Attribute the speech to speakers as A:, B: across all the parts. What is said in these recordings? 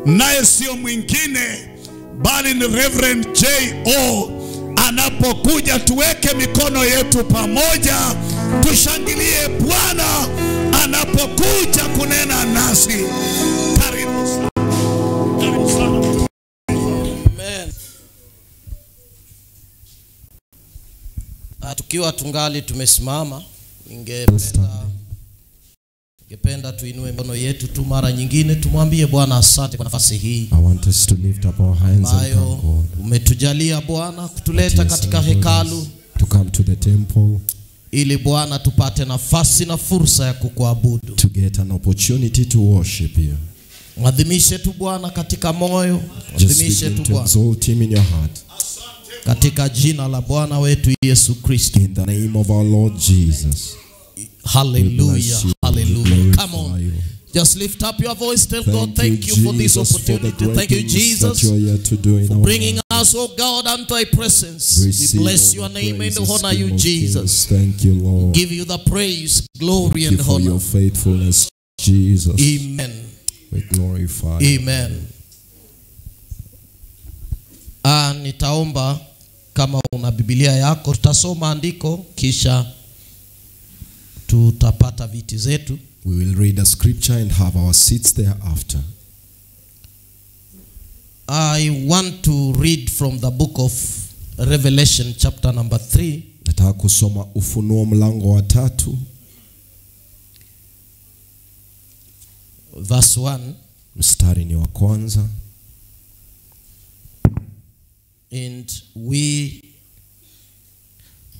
A: naye sio mwingine bali ni Reverend J.O. Anapokuja tuweke mikono yetu pamoja, tushangilie Bwana anapokuja kunena nasi. Karibu sana. Karibu sana.
B: Amen. Tukiwa tungali tumesimama, ningependa tuinue mikono yetu tu mara nyingine, tumwambie Bwana asante kwa nafasi hii.
C: I want us to lift up our hands and thank God.
B: Umetujalia Bwana kutuleta katika hekalu,
C: to come to the temple,
B: ili Bwana tupate nafasi na fursa ya kukuabudu,
C: to get an opportunity to worship you.
B: Mwadhimishe tu Bwana katika moyo,
C: mwadhimishe tu Bwana, exalt him in your heart.
B: Katika jina la Bwana wetu Yesu Kristo.
C: In the name of our Lord Jesus.
B: Hallelujah. Hallelujah. Come on. Just lift up your voice. Tell God, thank you for this opportunity. Thank you, Jesus, for bringing us, oh God, unto thy presence. We bless your name and honor you, Jesus.
C: Thank you, Lord.
B: Give you the praise, glory, and honor.
C: For your faithfulness, Jesus.
B: Amen.
C: We glorify.
B: Amen. Nitaomba kama una Biblia yako, tutasoma andiko kisha tutapata viti zetu.
C: We will read a scripture and have our seats thereafter.
B: I want to read from the book of Revelation chapter number 3.
C: Nataka kusoma Ufunuo mlango wa 3.
B: Verse 1.
C: Mstari ni wa kwanza.
B: And we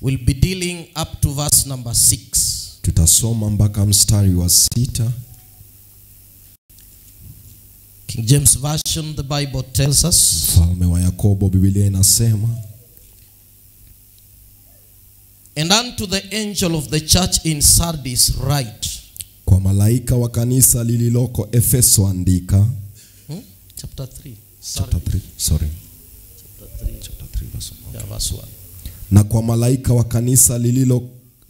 B: will be dealing up to verse number 6.
C: Tutasoma mpaka mstari wa 6.
B: King James Version, the Bible tells us.
C: Mfalme wa Yakobo, Biblia inasema,
B: and unto the angel of the church in Sardis write.
C: Kwa malaika wa kanisa lililoko Efeso andika.
B: Chapter 3.
C: Chapter 3. Sorry.
B: Chapter 3 verse 1. Yeah, verse 1.
C: Na kwa malaika wa kanisa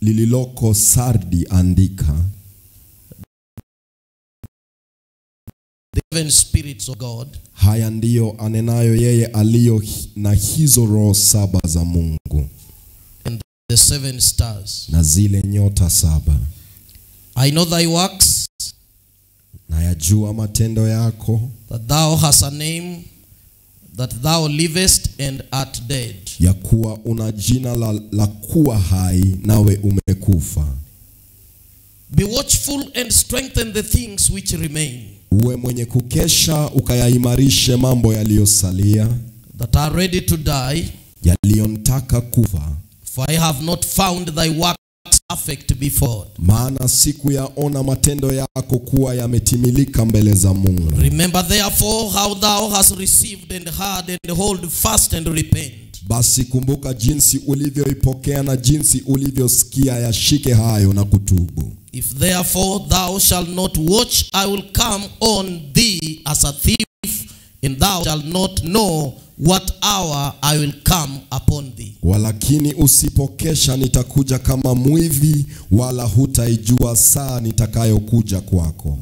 C: lililoko Sardi andika.
B: The seven spirits of God.
C: Haya ndiyo anenayo yeye aliyo na hizo roho 7 za Mungu.
B: And the 7 stars.
C: Na zile nyota 7.
B: I know thy works.
C: Na yajua matendo yako.
B: That thou hast a name, that thou livest and art dead.
C: Ya kuwa una jina la kuwa hai nawe umekufa.
B: Be watchful and strengthen the things which remain.
C: Uwe mwenye kukesha ukayaimarishe mambo yaliyosalia.
B: That are ready to die.
C: Yaliyotaka kufa.
B: For I have not found thy works perfect before.
C: Maana siku yaona matendo yako kuwa yametimilika mbele za Mungu.
B: Remember therefore how thou hast received and heard, and hold fast and repent.
C: Basi kumbuka jinsi ulivyoipokea na jinsi ulivyosikia, yashike hayo na kutubu.
B: If therefore thou shalt not watch, I will come on thee as a thief, and thou shalt not know what hour I will come upon thee.
C: Walakini usipokesha nitakuja kama mwivi, wala hutaijua saa nitakayokuja kwako.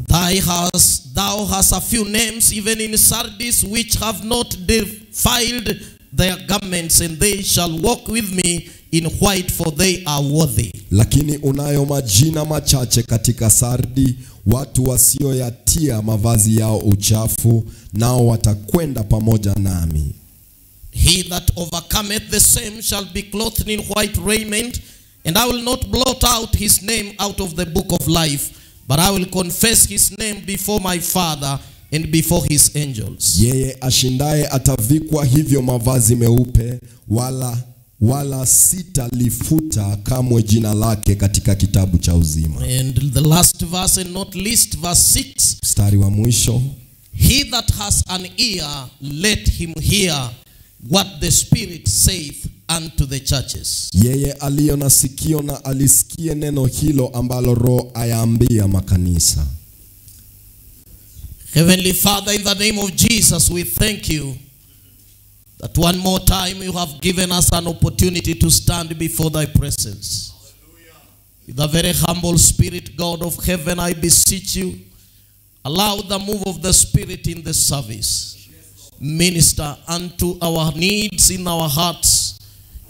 B: Thou hast a few names even in Sardis, which have not defiled their garments, and they shall walk with me in white, for they are worthy.
C: Lakini unayo majina machache katika Sardi, watu wasioyatia mavazi yao uchafu, nao watakwenda pamoja nami.
B: He that overcometh the same shall be clothed in white raiment, and I will not blot out his name out of the book of life, but I will confess his name before my Father and before his angels.
C: Yeye ashindaye atavikwa hivyo mavazi meupe, wala sitalifuta kamwe jina lake katika kitabu cha uzima.
B: And the last verse, and not least, verse 6.
C: Mstari wa mwisho.
B: He that has an ear, let him hear what the Spirit saith unto the churches.
C: Yeye aliyo na sikio na alisikie neno hilo ambalo Roho ayaambia makanisa.
B: Heavenly Father, in the name of Jesus, we thank you that one more time you have given us an opportunity to stand before thy presence. With a very humble spirit, God of heaven, I beseech you, Allow the move of the Spirit in the service. Minister unto our needs in our hearts.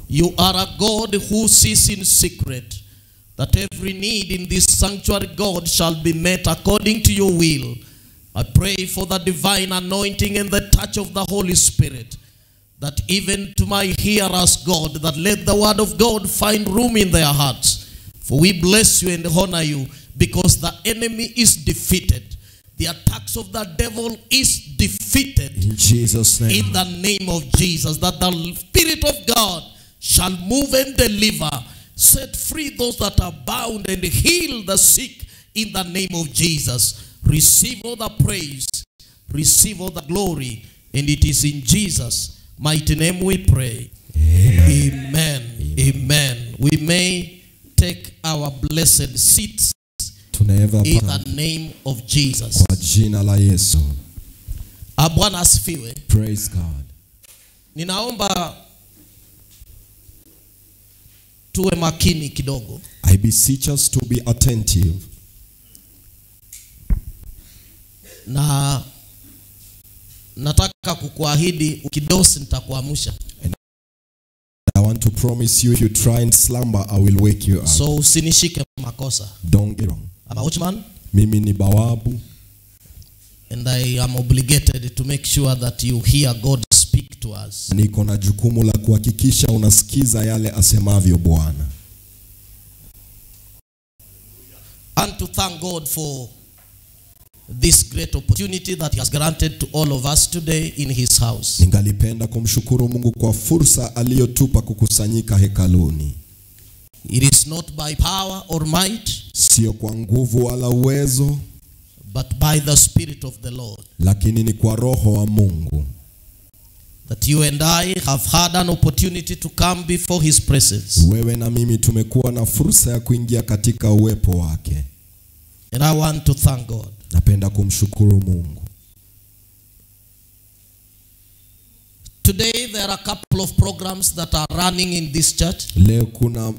B: You are a God who sees in secret, that every need in this sanctuary, God, shall be met according to your will. I pray for the divine anointing and the touch of the Holy Spirit, that even to my hearers, God, that let the word of God find room in their hearts. For we bless you and honor you, because the enemy is defeated. The attacks of the devil is defeated.
C: In Jesus' name.
B: In the name of Jesus, that the Spirit of God shall move and deliver, set free those that are bound, and heal the sick in the name of Jesus. Receive all the praise, receive all the glory, and it is in Jesus' mighty name we pray. Amen. Amen. Amen. We may take our blessed seats in the name of Jesus.
C: Kwa jina la Yesu.
B: Bwana asifiwe.
C: Praise God.
B: Ninaomba tuwe makini kidogo.
C: I beseech us to be attentive.
B: Na nataka kukuahidi ukidosi nitakuamsha.
C: I want to promise you, if you try and slumber, I will wake you up.
B: So usinishike makosa.
C: Don't get wrong.
B: I'm a watchman.
C: Mimi ni bawabu.
B: And I am obligated to make sure that you hear God speak to us.
C: Niko na jukumu la kuhakikisha unasikiza yale asemavyo Bwana.
B: And to thank God for this great opportunity that he has granted to all of us today in his house.
C: Ningalipenda kumshukuru Mungu kwa fursa aliyotupa kukusanyika hekaluni.
B: It is not by power or might,
C: sio kwa nguvu wala uwezo,
B: but by the Spirit of the Lord,
C: lakini ni kwa Roho wa Mungu,
B: that you and I have had an opportunity to come before his presence.
C: Wewe na mimi tumekuwa na fursa ya kuingia katika uwepo wake.
B: And I want to thank God.
C: Napenda kumshukuru Mungu.
B: Today there are a couple of programs that are running in this church.
C: Leo kuna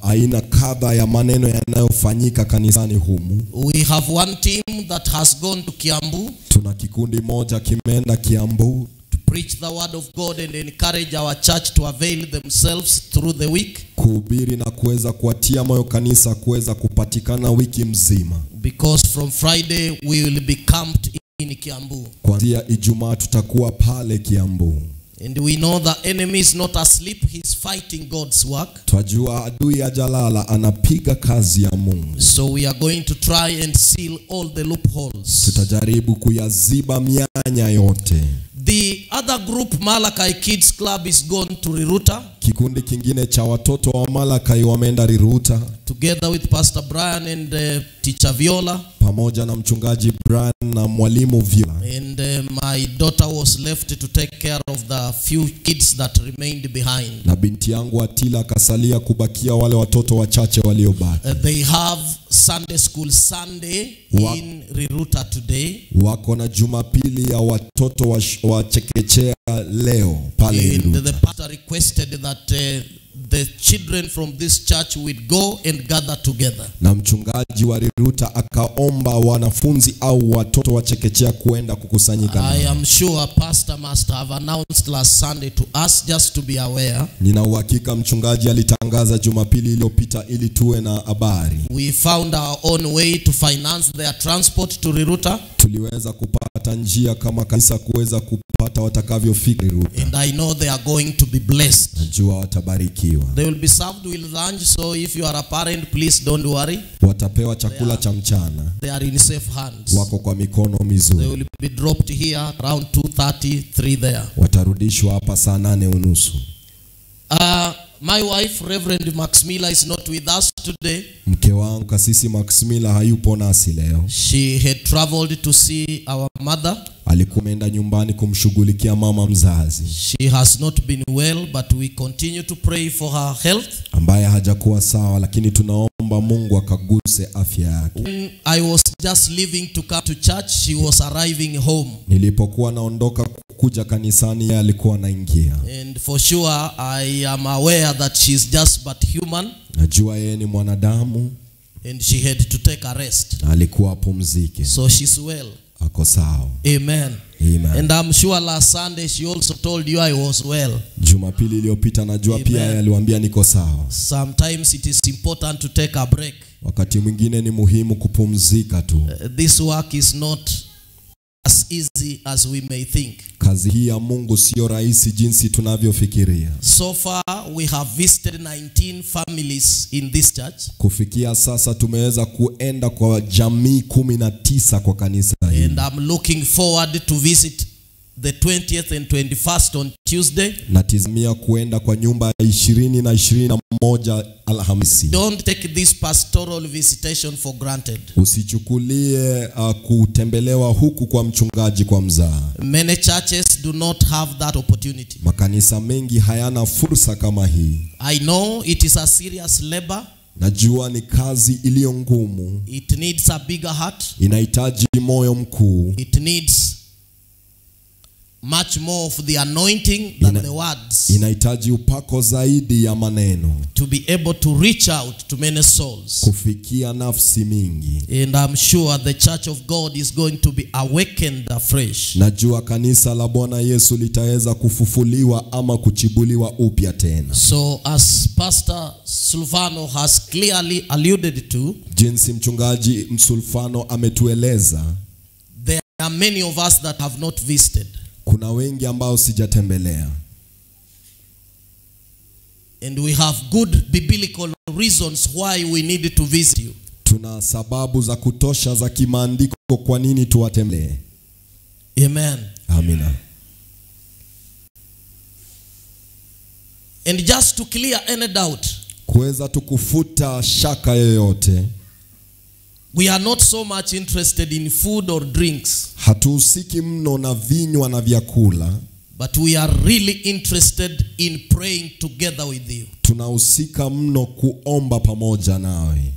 C: aina kadha ya maneno yanayofanyika kanisani humu.
B: We have one team that has gone to Kiambu.
C: Tuna kikundi moja kimeenda Kiambu
B: to preach the word of God and encourage our church to avail themselves through the week.
C: Kuhubiri na kuweza kuatia moyo kanisa kuweza kupatikana wiki mzima.
B: Because from Friday we will be camped in Kiambu.
C: Kuanzia Ijumaa tutakuwa pale Kiambu.
B: And we know the enemy is not asleep, he's fighting God's work.
C: Twajua adui hajalala, anapiga kazi ya Mungu.
B: So we are going to try and seal all the loopholes.
C: Tutajaribu kuyaziba mianya yote.
B: The other group, Malachi Kids Club, is gone to Riruta.
C: Kikundi kingine cha watoto wa Malachi wameenda Riruta.
B: Together with Pastor Brian and Teacher Viola.
C: Pamoja na mchungaji Brian na mwalimu Viola.
B: And my daughter was left to take care of the few kids that remained behind.
C: Na binti yangu Atila akasalia kubakia wale watoto wachache waliobaki.
B: They have Sunday school Sunday in Riruta today.
C: Wako na Jumapili ya watoto wa chekechea leo pale Riruta.
B: The pastor requested that the children from this church would go and gather together.
C: Na mchungaji wa Riruta akaomba wanafunzi au watoto wa chekechea kuenda kukusanyika.
B: I am sure pastor must have announced last Sunday to us, just to be aware.
C: Nina uhakika mchungaji alitangaza Jumapili iliyopita ili tuwe na habari.
B: We found our own way to finance their transport to Riruta.
C: Tuliweza kupata njia kama kanisa kuweza kupata watakavyofika Riruta.
B: And I know they are going to be blessed.
C: Najua watabarikiwa.
B: They will be served with lunch, so if you are a parent, please don't worry.
C: Watapewa chakula cha mchana.
B: They are in safe hands.
C: Wako kwa mikono mizuri.
B: They will be dropped here around 2:33 there.
C: Watarudishwa hapa saa 8:30.
B: My wife, Reverend Max Miller, is not with us today.
C: Mke wangu Kasisi Max Miller hayupo nasi leo.
B: She had traveled to see our mother.
C: Alikuwa ameenda nyumbani kumshughulikia mama mzazi.
B: She has not been well, but we continue to pray for her health.
C: Ambaye hajakuwa sawa, lakini tunaomba Mungu akaguse afya yake.
B: When I was just leaving to come to church, she was arriving home.
C: Nilipokuwa naondoka kuja kanisani, yeye alikuwa anaingia.
B: And for sure I am aware that she is just but human.
C: Najua yeye ni mwanadamu.
B: And she had to take a rest.
C: Alikuwa apumzike.
B: So she's well.
C: Ako sawa.
B: Amen.
C: Amen.
B: And I'm sure last Sunday she also told you I was well.
C: Jumapili iliyopita najua pia aliwaambia niko sawa.
B: Sometimes it is important to take a break.
C: Wakati mwingine ni muhimu kupumzika tu.
B: This work is not as easy as we may think.
C: Kazi hii ya Mungu sio rahisi jinsi tunavyofikiria.
B: So far we have visited 19 families in this church.
C: Kufikia sasa tumeweza kuenda kwa jamii 19 kwa kanisa hili.
B: And I'm looking forward to visit the 20th and 21st on Tuesday.
C: Natizamia kuenda kwa nyumba 20 na 21 Alhamisi.
B: Don't take this pastoral visitation for granted.
C: Usichukulie kutembelewa huku kwa mchungaji kwa mzaha.
B: Many churches do not have that opportunity.
C: Makanisa mengi hayana fursa kama hii.
B: I know it is a serious labor.
C: Najua ni kazi iliyo ngumu.
B: It needs a bigger heart.
C: Inahitaji moyo mkuu.
B: It needs much more of the anointing than the words.
C: Inahitaji upako zaidi ya maneno.
B: To be able to reach out to many souls.
C: Kufikia nafsi mingi.
B: And I'm sure the church of God is going to be awakened afresh.
C: Najua kanisa la Bwana Yesu litaweza kufufuliwa ama kuchibuliwa upya tena.
B: So as Pastor Sulfano has clearly alluded to,
C: jinsi mchungaji Msulfano ametueleza,
B: there are many of us that have not visited.
C: Kuna wengi ambao sijatembelea.
B: And we have good biblical reasons why we need to visit you.
C: Tuna sababu za kutosha za kimaandiko kwa nini tuwatembelee.
B: Amen.
C: Amina.
B: And just to clear any doubt,
C: kuweza tukufuta shaka yoyote,
B: we are not so much interested in food or drinks.
C: Hatuhusiki mno na vinywa na vyakula.
B: But we are really interested in praying together with you.
C: Tunahusika mno kuomba pamoja nawe.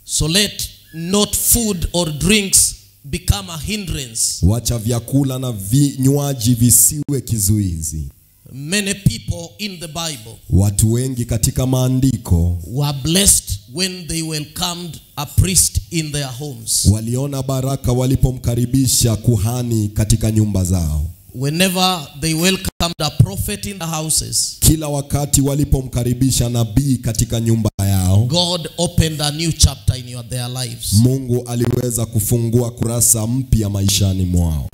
B: So let not food or drinks become a hindrance.
C: Wacha vyakula na vinywaji visiwe kizuizi.
B: Many people in the Bible,
C: watu wengi katika maandiko,
B: were blessed when they welcomed a priest in their homes.
C: Waliona baraka walipomkaribisha kuhani katika nyumba zao.
B: Whenever they welcomed a prophet in the houses,
C: kila wakati walipomkaribisha nabii katika nyumba yao,
B: God opened a new chapter in their lives.
C: Mungu aliweza kufungua kurasa mpya maishani mwao.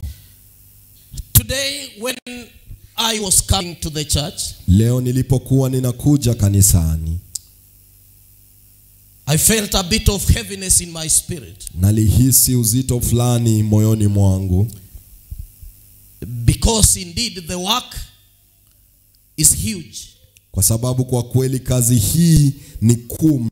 B: Today when I was coming to the church,
C: leo nilipokuwa ninakuja kanisani,
B: I felt a bit of heaviness in my spirit.
C: Nalihisi uzito fulani moyoni mwangu.
B: Because indeed the work is huge.
C: Kwa sababu kwa kweli kazi hii ni kuu.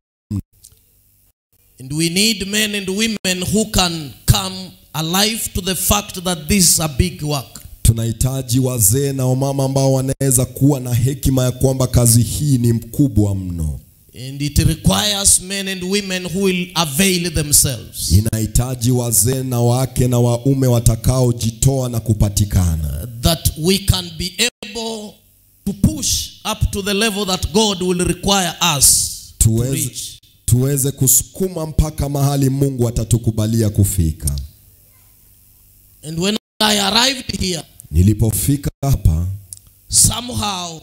B: And we need men and women who can come alive to the fact that this is a big work.
C: Tunahitaji wazee na wamama ambao wanaweza kuwa na hekima ya kwamba kazi hii ni mkubwa mno.
B: And it requires men and women who will avail themselves.
C: Inahitaji wazee na wake na waume watakaojitoa na kupatikana.
B: That we can be able to push up to the level that God will require us to reach.
C: Tuweze kusukuma mpaka mahali Mungu atatukubalia kufika.
B: And when I arrived here,
C: nilipofika hapa,
B: somehow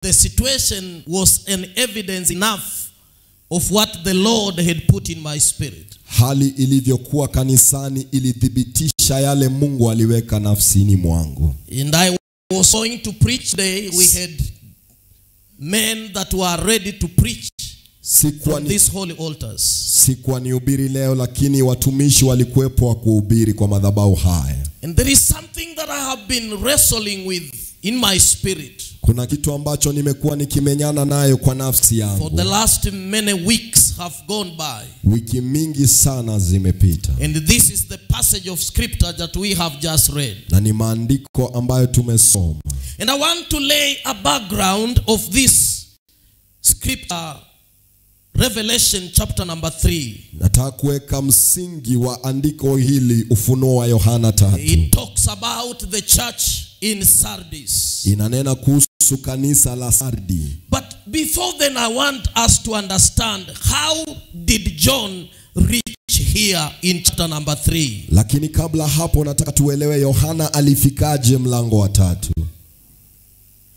B: the situation was an evidence enough of what the Lord had put in my spirit.
C: Hali ilivyokuwa kanisani ilithibitisha yale Mungu aliweka nafsini mwangu.
B: And I was going to preach today. We had men that were ready to preach from these holy altars.
C: Sikuwa nihubiri leo, lakini watumishi walikuwepo wa kuhubiri kwa madhabahu haya.
B: And there is something that I have been wrestling with in my spirit.
C: Kuna kitu ambacho nimekuwa nikimenyana nayo kwa nafsi yangu.
B: For the last many weeks have gone by.
C: Wiki mingi sana zimepita.
B: And this is the passage of scripture that we have just read.
C: Na ni maandiko ambayo tumesoma.
B: And I want to lay a background of this scripture, Revelation chapter number 3.
C: Nataka kuweka msingi wa andiko hili, Ufunuo wa Yohana 3.
B: It talks about the church in Sardis.
C: Inanena kuhusu kanisa la Sardi.
B: But before then, I want us to understand, how did John reach here in chapter number 3?
C: Lakini kabla hapo nataka tuelewe Yohana alifikaje mlango wa 3.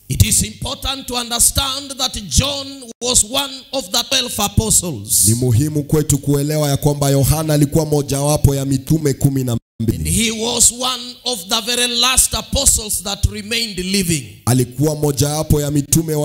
B: It is important to understand that John was one of the 12 apostles.
C: Ni muhimu kwetu kuelewa ya kwamba Yohana alikuwa mojawapo ya mitume 12.
B: And he was one of the very last apostles that remained living.
C: Alikuwa mojawapo ya mitume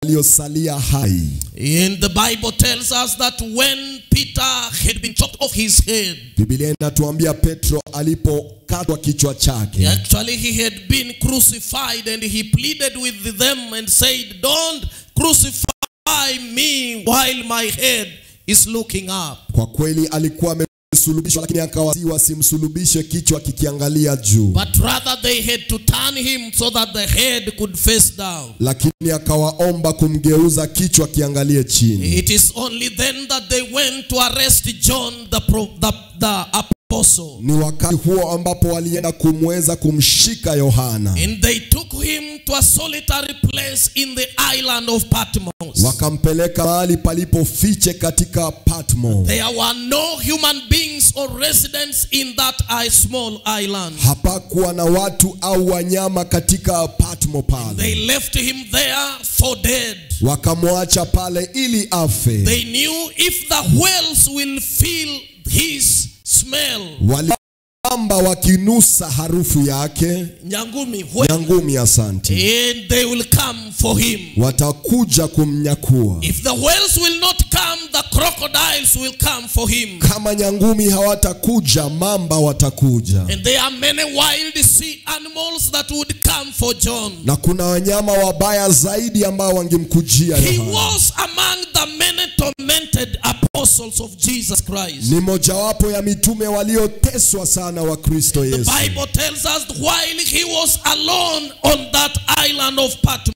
C: waliosalia hai.
B: And the Bible tells us that when Peter had been chopped off his head,
C: Biblia inatuambia Petro alipokatwa kichwa chake,
B: actually he had been crucified, and he pleaded with them and said, "Don't crucify me while my head is looking up."
C: Kwa kweli alikuwa amesulubishwa, lakini akawasihi wasimsulubishe kichwa kikiangalia juu,
B: but rather they had to turn him so that the head could face down.
C: lakini akawaomba kumgeuza kichwa kiangalie chini.
B: It is only then that they went to arrest John the apostle.
C: Ni wakati huo ambapo walienda kumweza kumshika Yohana.
B: And they took him to a solitary place in the island of Patmos.
C: Wakampeleka mahali palipofiche katika Patmos.
B: There were no human beings or residents in that small island.
C: Hapakuwa na watu au wanyama katika Patmos pale.
B: They left him there for dead.
C: Wakamwacha pale ili afe.
B: They knew if the whales will feel his smell,
C: Waliamba wakinusa harufu yake, nyangumi asante,
B: and they will come for him.
C: watakuja kumnyakua.
B: If the whales will not come, the crocodiles will come for him.
C: Kama nyangumi hawatakuja, mamba watakuja.
B: And there are many wild sea animals that would come for John.
C: Na kuna wanyama wabaya zaidi ambao wangemkujia
B: He
C: Yohana.
B: was among the many tormented apostles of Jesus Christ.
C: Ni mojawapo ya mitume walioteswa sana wa Kristo Yesu.
B: The Bible tells us while he was alone on that island of Patmos.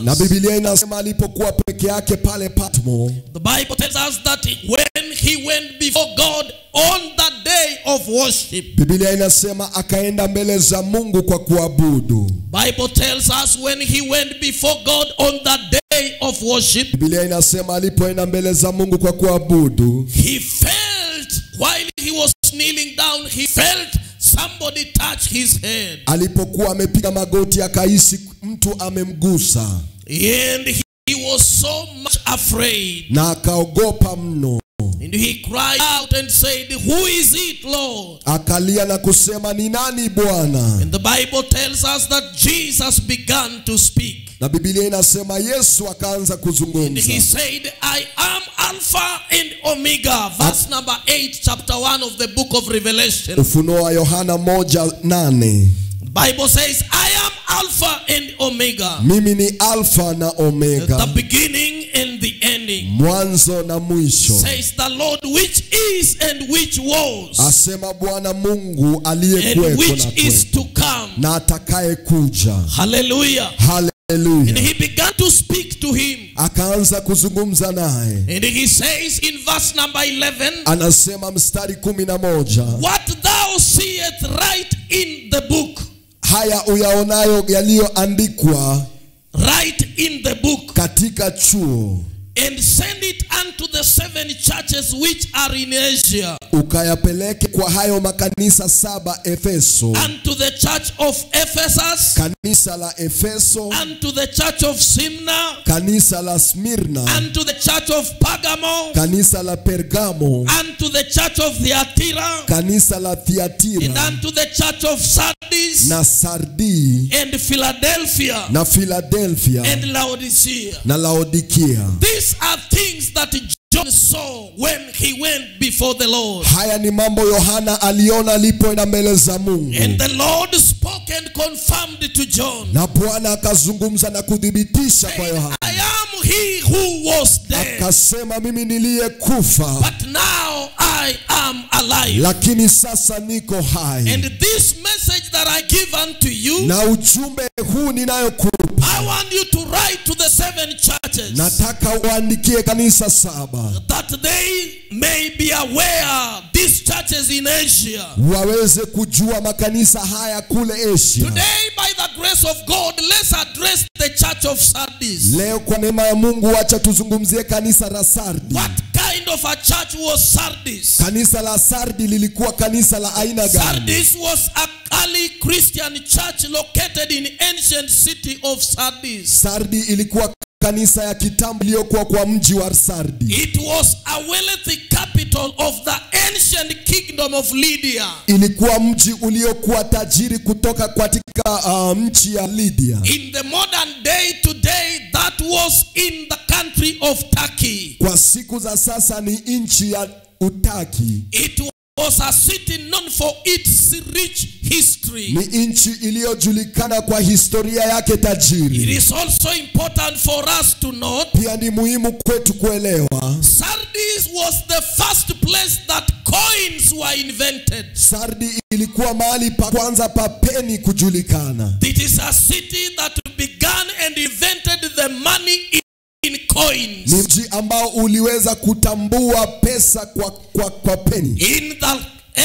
C: Na Biblia inasema alipokuwa peke yake pale Patmos,
B: the Bible tells us that when he went before God on the day of worship,
C: Biblia inasema akaenda mbele za Mungu kwa kuabudu.
B: Bible tells us when he went before God on the day of worship,
C: Biblia inasema alipoenda mbele za Mungu kwa kuabudu,
B: he felt while he was kneeling down, he felt somebody touch his head.
C: Alipokuwa amepiga magoti akahisi mtu amemgusa.
B: And he was so much afraid.
C: Na akaogopa mno.
B: And he cried out and said, "Who is it, Lord?"
C: Akalia na kusema, ni nani Bwana?
B: And the Bible tells us that Jesus began to speak.
C: Na Biblia inasema Yesu akaanza
B: And
C: kuzungumza.
B: he said, "I am Alpha and Omega." Verse number 8, chapter 1 of the book of Revelation.
C: Ufunuo wa Yohana 1:8.
B: Bible says, "I am Alpha and Omega."
C: Mimi ni Alfa na Omega.
B: The beginning and the ending.
C: Mwanzo na mwisho.
B: Says the Lord, which is and which was.
C: Asema Bwana Mungu
B: And
C: aliyekuweko
B: which
C: na
B: is
C: kuwepo.
B: to come.
C: Na atakaye kuja.
B: Hallelujah.
C: Hallelujah.
B: And he began to speak to him.
C: Akaanza kuzungumza naye.
B: And he says in verse number 11,
C: Anasema mstari 11,
B: "What thou seest write in the book."
C: haya uyaonayo yaliyoandikwa
B: Write in the book.
C: katika chuo.
B: And send it unto the 7 churches which are in Asia.
C: Ukayapeleke kwa hayo makanisa 7 Efeso.
B: Unto the church of Ephesus.
C: Kanisa la Efeso.
B: Unto the church of Smyrna.
C: Kanisa la Smirna.
B: Unto the church of Pergamo.
C: Kanisa la Pergamo.
B: Unto the church of Thyatira.
C: Kanisa la
B: And
C: Thiatira.
B: unto the church of Sardis.
C: Na Sardi.
B: And Philadelphia.
C: Na Philadelphia.
B: And Laodicea.
C: Na Laodikia.
B: These are things that John saw when he went before the Lord.
C: Haya ni mambo Yohana aliona alipoenda mbele za Mungu.
B: And the Lord spoke and confirmed to John.
C: Na Bwana akazungumza na kudhibitisha kwa Yohana.
B: I am he who was dead,
C: Akasema mimi niliyekufa,
B: but now I am alive.
C: lakini sasa niko hai.
B: And this message that I give unto you,
C: Na ujumbe huu ninayokupa,
B: I want you to write to the the 7 churches.
C: Nataka uandikie kanisa 7.
B: That they may be aware, these churches in Asia.
C: Waweze kujua makanisa haya kule Asia.
B: Today, by the grace of God, let's address the church of Sardis.
C: Leo kwa neema ya Mungu acha tuzungumzie kanisa la Sardi.
B: What kind of a church was Sardis?
C: Kanisa la Sardi lilikuwa kanisa la aina gani?
B: Sardis was a early Christian church located in ancient city of Sardis.
C: Sardi ilikuwa kanisa ya kitambo iliyokuwa kwa mji wa Sardi.
B: It was a wealthy capital of the ancient kingdom of Lydia.
C: Ilikuwa mji uliokuwa tajiri kutoka katika nchi ya Lydia.
B: In the modern day today, that was in the country of Turkey.
C: Kwa siku za sasa ni nchi ya Utaki.
B: It was a city known for its rich history.
C: Ni nchi iliyojulikana kwa historia yake tajiri.
B: It is also important for us to note,
C: pia ni muhimu kwetu kuelewa,
B: Sardis was the first place that coins were invented.
C: Sardi ilikuwa mahali pa kwanza pa peni kujulikana.
B: It is a city that began and invented the money in coins.
C: Ni mji ambao uliweza kutambua pesa kwa peni.
B: In the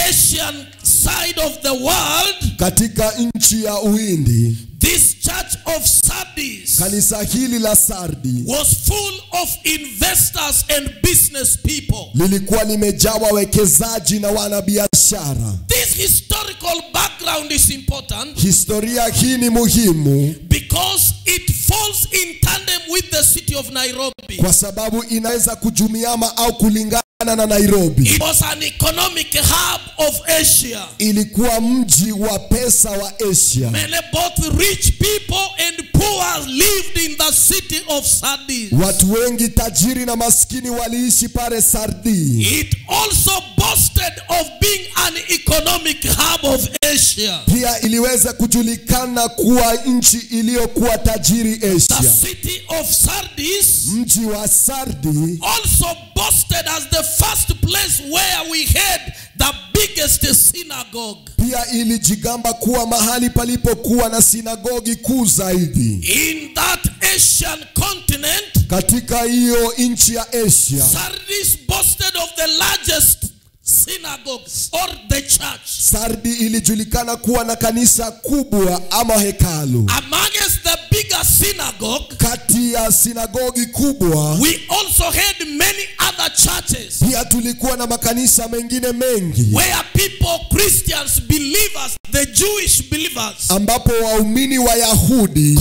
B: Asian side of the world,
C: katika nchi ya Uhindi,
B: this church of Sardis,
C: kanisa hili la Sardi,
B: was full of investors and business people.
C: lilikuwa limejaa wawekezaji na wanabiashara.
B: This historical background is important.
C: Historia hii ni muhimu
B: Because it falls in tandem with the city of Nairobi.
C: kwa sababu inaweza kujumiama au kulingana na Nairobi.
B: It was an economic hub of Asia.
C: Ilikuwa mji wa pesa wa Asia.
B: Many both rich people and poor lived in the city of Sardis.
C: Watu wengi tajiri na maskini waliishi pale Sardi.
B: It also boasted of being an economic hub of Asia.
C: Pia iliweza kujulikana kuwa nchi iliyokuwa tajiri Asia.
B: The city of Sardis,
C: mji wa Sardi,
B: also boasted as the first place where we had the biggest synagogue.
C: Pia ilijigamba kuwa mahali palipokuwa na sinagogi kuu zaidi.
B: In that Asian continent,
C: katika hiyo nchi ya Asia,
B: Sardis boasted of the largest synagogues or the church.
C: Sardi ilijulikana kuwa na kanisa kubwa ama hekalu.
B: Amongst the bigger synagogue,
C: kati ya sinagogi kubwa,
B: we also had many other churches.
C: Pia tulikuwa na makanisa mengine mengi,
B: where people, Christians, believers, the Jewish believers,
C: ambapo waumini wa Yahudi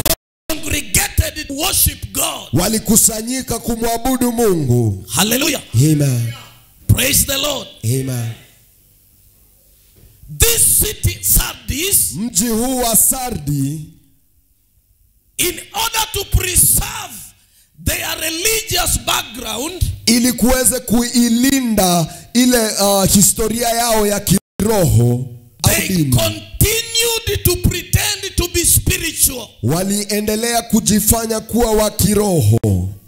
B: congregated to worship God.
C: Walikusanyika kumwabudu Mungu.
B: Hallelujah.
C: Amen.
B: Praise the Lord.
C: Amen.
B: This city, Sardis,
C: mji huu wa Sardi,
B: in order to preserve their religious background,
C: ili kuweze kuilinda ile historia yao ya kiroho,
B: they continued to pretend to be spiritual.
C: Waliendelea kujifanya kuwa wa kiroho,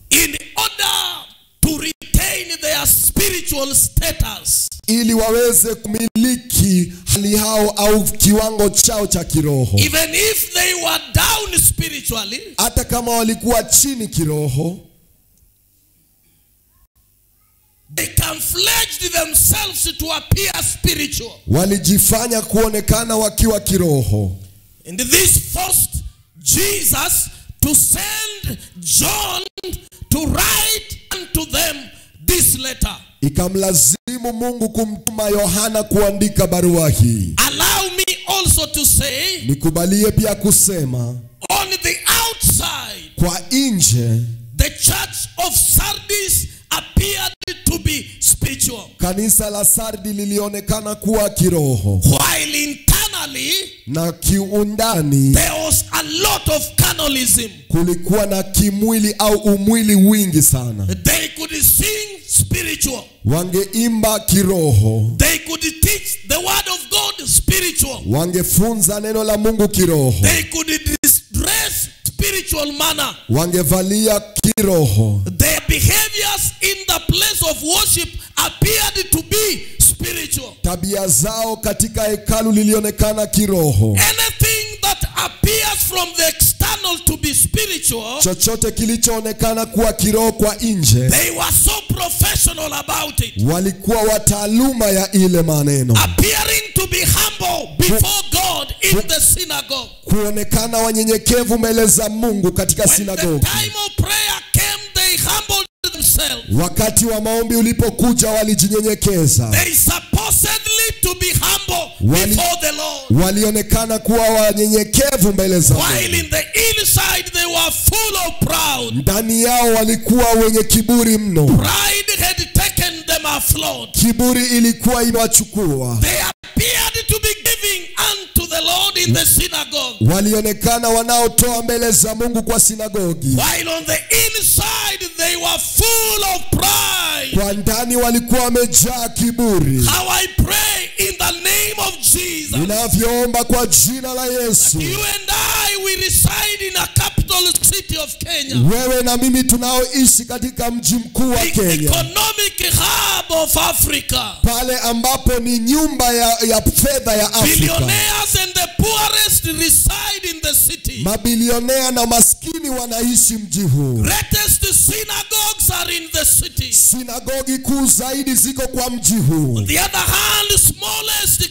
B: in order to retain their spiritual status,
C: ili waweze kumiliki hali hao au kiwango chao cha kiroho.
B: Even if they were down spiritually,
C: hata kama walikuwa chini kiroho,
B: they camouflaged themselves to appear spiritual.
C: Walijifanya kuonekana wakiwa kiroho.
B: And this forced Jesus to send John to write unto them this letter.
C: Ikamlazimu Mungu kumtuma Yohana kuandika barua hii.
B: Allow me also to say,
C: nikubalie pia kusema,
B: on the outside,
C: kwa nje,
B: the church of Sardis appeared to be spiritual.
C: Kanisa la Sardi lilionekana kuwa kiroho.
B: While internally,
C: na kiundani,
B: there was a lot of carnalism.
C: Kulikuwa na kimwili au umwili wingi sana.
B: They could sing spiritual.
C: Wangeimba kiroho.
B: They could teach the word of God spiritual.
C: Wangefunza neno la Mungu kiroho.
B: They could dress spiritual manner.
C: Wangevalia kiroho.
B: Their behaviors in the place of worship appeared to be spiritual.
C: Tabia zao katika hekalu lilionekana kiroho.
B: Anything that appears from the external to be spiritual spiritual,
C: chochote kilichoonekana kuwa kiroho kwa nje,
B: they were so professional about it.
C: walikuwa wataaluma ya ile maneno,
B: Appearing to be humble before God in the synagogue.
C: kuonekana wanyenyekevu mbele za Mungu katika
B: When the
C: sinagogi.
B: time of prayer came, they humbled themselves.
C: Wakati wa maombi ulipokuja, walijinyenyekeza.
B: They supposedly to be humble before the Lord.
C: Walionekana kuwa wanyenyekevu mbele za Mungu.
B: While in the inside they were full of pride.
C: Ndani yao walikuwa wenye kiburi mno.
B: Pride had taken them afloat.
C: Kiburi ilikuwa imewachukua.
B: They appeared to be giving unto the Lord in the synagogue.
C: Walionekana wanaotoa mbele za Mungu kwa sinagogi.
B: While on the inside they were full of pride.
C: Kwa ndani walikuwa wamejaa kiburi.
B: How I pray in the name of Jesus.
C: Ninavyoomba kwa jina la Yesu.
B: You and I, we reside in a capital city of Kenya.
C: Wewe na mimi tunaoishi katika mji mkuu wa
B: The
C: Kenya.
B: economic hub of Africa.
C: Pale ambapo ni nyumba ya fedha ya Afrika.
B: Billionaires and the poorest reside in the city.
C: Mabilionea na maskini wanaishi mji huu.
B: Greatest synagogues are in the city.
C: Sinagogi kuu zaidi ziko kwa mji huu.
B: On the other hand, smallest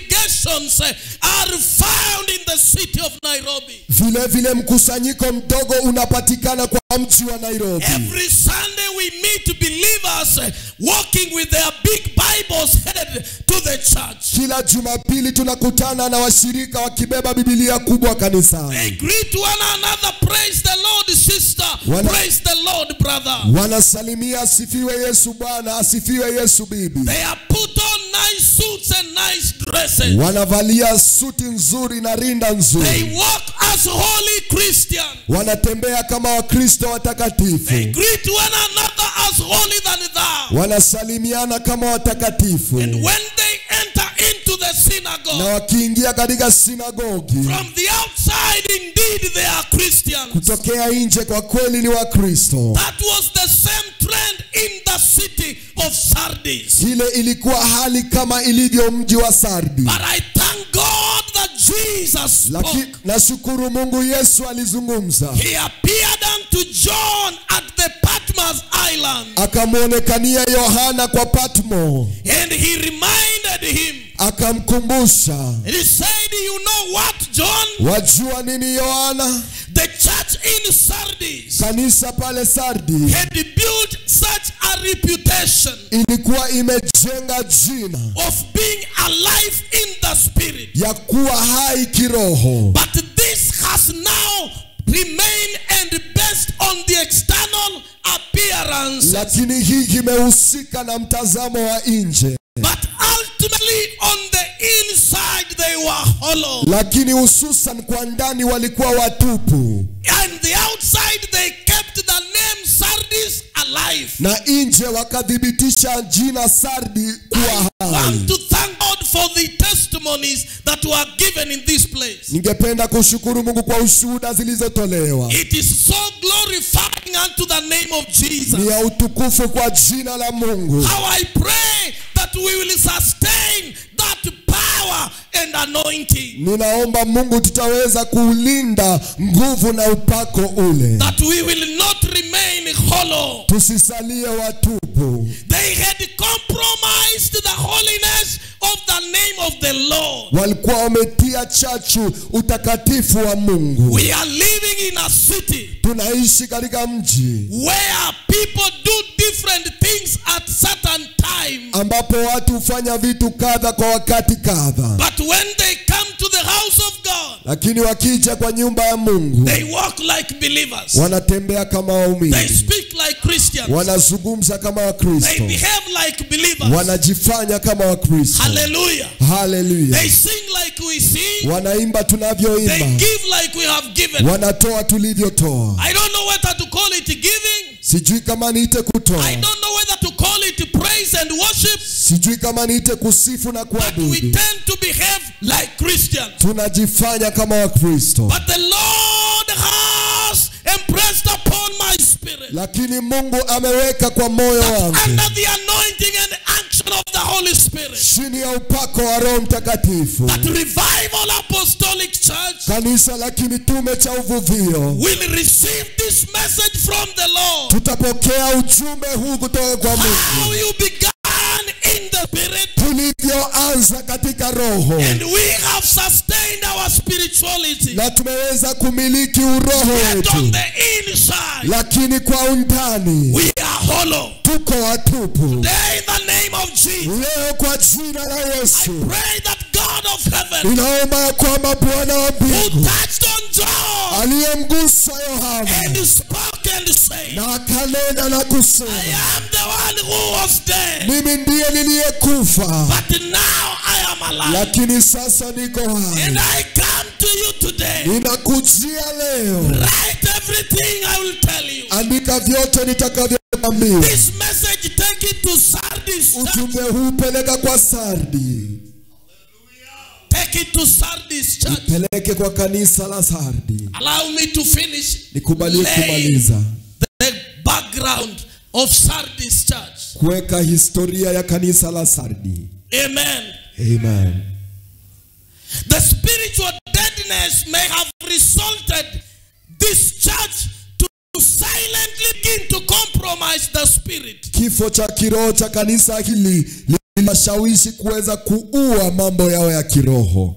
B: congregations are found in the city of Nairobi.
C: Vile vile mkusanyiko mdogo unapatikana kwa mji wa Nairobi.
B: Every Sunday we meet believers walking with their big Bibles headed to the church.
C: Kila Jumapili tunakutana na washirika wakibeba Biblia kubwa kanisani.
B: They greet one another. Praise the Lord, sister. Praise the Lord, brother.
C: Wanasalimia, asifiwe Yesu Bwana, asifiwe Yesu bibi.
B: They have put on nice suits and nice dresses.
C: Wanavalia suti nzuri na rinda nzuri.
B: They walk as holy Christians.
C: Wanatembea kama Wakristo watakatifu.
B: They greet one another as holy than thou.
C: Wanasalimiana kama watakatifu.
B: And when they enter into the
C: Na
B: synagogue,
C: wakiingia katika sinagogi,
B: from the outside indeed they are Christians.
C: kutokea nje kwa kweli ni Wakristo.
B: That was the same trend in the city of Sardis.
C: Ile ilikuwa hali kama ilivyo mji wa Sardi.
B: But I thank God that Jesus spoke.
C: Nashukuru Mungu Yesu alizungumza.
B: He appeared unto John at the Patmos Island.
C: Akamuonekania Yohana kwa Patmo.
B: And he reminded him.
C: Akamkumbusha.
B: And he said, you know what, John?
C: Wajua nini Yohana?
B: The church in Sardis
C: Kanisa pale Sardi
B: had built such a reputation
C: ilikuwa imejenga jina
B: of being alive in the spirit.
C: ya kuwa hai kiroho.
B: But this has now remained and based on the external appearance.
C: Lakini hii imehusika na mtazamo wa nje.
B: But ultimately on the inside they were hollow.
C: Lakini hususan kwa ndani walikuwa watupu.
B: And the outside they kept the name Sardis alive.
C: Na nje wakadhibitisha jina Sardi kuwa
B: I want
C: hai.
B: to thank God for the testimonies that were given in this place.
C: Ningependa kushukuru Mungu kwa ushuhuda zilizotolewa.
B: It is so glorifying unto the name of Jesus.
C: Ni ya utukufu kwa jina la Mungu.
B: How I pray that we will sustain that power and anointing.
C: Ninaomba Mungu tutaweza kuulinda nguvu na upako ule.
B: That we will not remain hollow.
C: Tusisalie watupu.
B: They had compromised the holiness of the name of the Lord.
C: Walikuwa wametia chachu utakatifu wa Mungu.
B: We are living in a city
C: Tunaishi katika mji
B: where people do different things at certain time.
C: ambapo watu hufanya vitu kadha kwa wakati kadha.
B: But when they come to the house of God,
C: Lakini wakija kwa nyumba ya Mungu,
B: they walk like believers.
C: wanatembea kama
B: They
C: waumini.
B: speak like Christians.
C: Wanazungumza kama
B: They
C: Wakristo.
B: behave like believers.
C: Wanajifanya kama Wakristo.
B: Hallelujah.
C: Hallelujah.
B: They sing like we sing.
C: Wanaimba
B: They
C: tunavyoimba.
B: give like we have given.
C: Wanatoa tulivyotoa.
B: I don't know whether to call it giving.
C: Sijui kama niite kutoa.
B: I don't know whether to call it praise and worship.
C: Sijui kama niite kusifu na
B: But we
C: kuabudu.
B: tend to behave like Christians.
C: Tunajifanya kama Wakristo.
B: But the Lord has impressed upon my spirit.
C: Lakini Mungu ameweka kwa moyo wangu,
B: Under the anointing and action of the Holy Spirit,
C: chini ya upako wa Roho Mtakatifu,
B: that Revival Apostolic Church
C: kanisa la kimitume cha uvuvio,
B: will receive this message from the Lord.
C: tutapokea ujumbe huu kutoka kwa Mungu.
B: How you began in the spirit,
C: tulivyoanza katika roho,
B: and we have sustained our spirituality.
C: na tumeweza kumiliki uroho
B: Yet on
C: wetu,
B: the inside,
C: lakini kwa undani
B: we are hollow.
C: tuko watupu.
B: Today, in the name of Jesus,
C: Leo kwa jina la
B: I
C: Yesu,
B: pray that God of heaven,
C: ninaomba ya kwamba Bwana wa
B: who
C: mbingu
B: touched on John
C: aliyemgusa Yohana
B: and spoke and said,
C: na akanena na kusema,
B: I am the one who was dead,
C: mimi ndiye niliyekufa,
B: but now I am alive.
C: lakini sasa niko
B: And
C: hai.
B: I come to you today.
C: Ninakujia leo,
B: Write everything I will tell you.
C: andika vyote nitakavyokuambia.
B: This message, take it to Sardis church.
C: Ujumbe huu peleka kwa Sardi,
B: Take it to Sardis church.
C: peleke kwa kanisa la Sardi.
B: Allow me to finish
C: Nikubalie
B: laying
C: kumaliza
B: the background of Sardis church.
C: kuweka historia ya kanisa la Sardi.
B: Amen.
C: Amen.
B: The spiritual deadness may have resulted this church to silently begin to compromise the spirit.
C: Kifo cha kiroho cha kanisa hili linashawishi kuweza kuua mambo yao ya kiroho.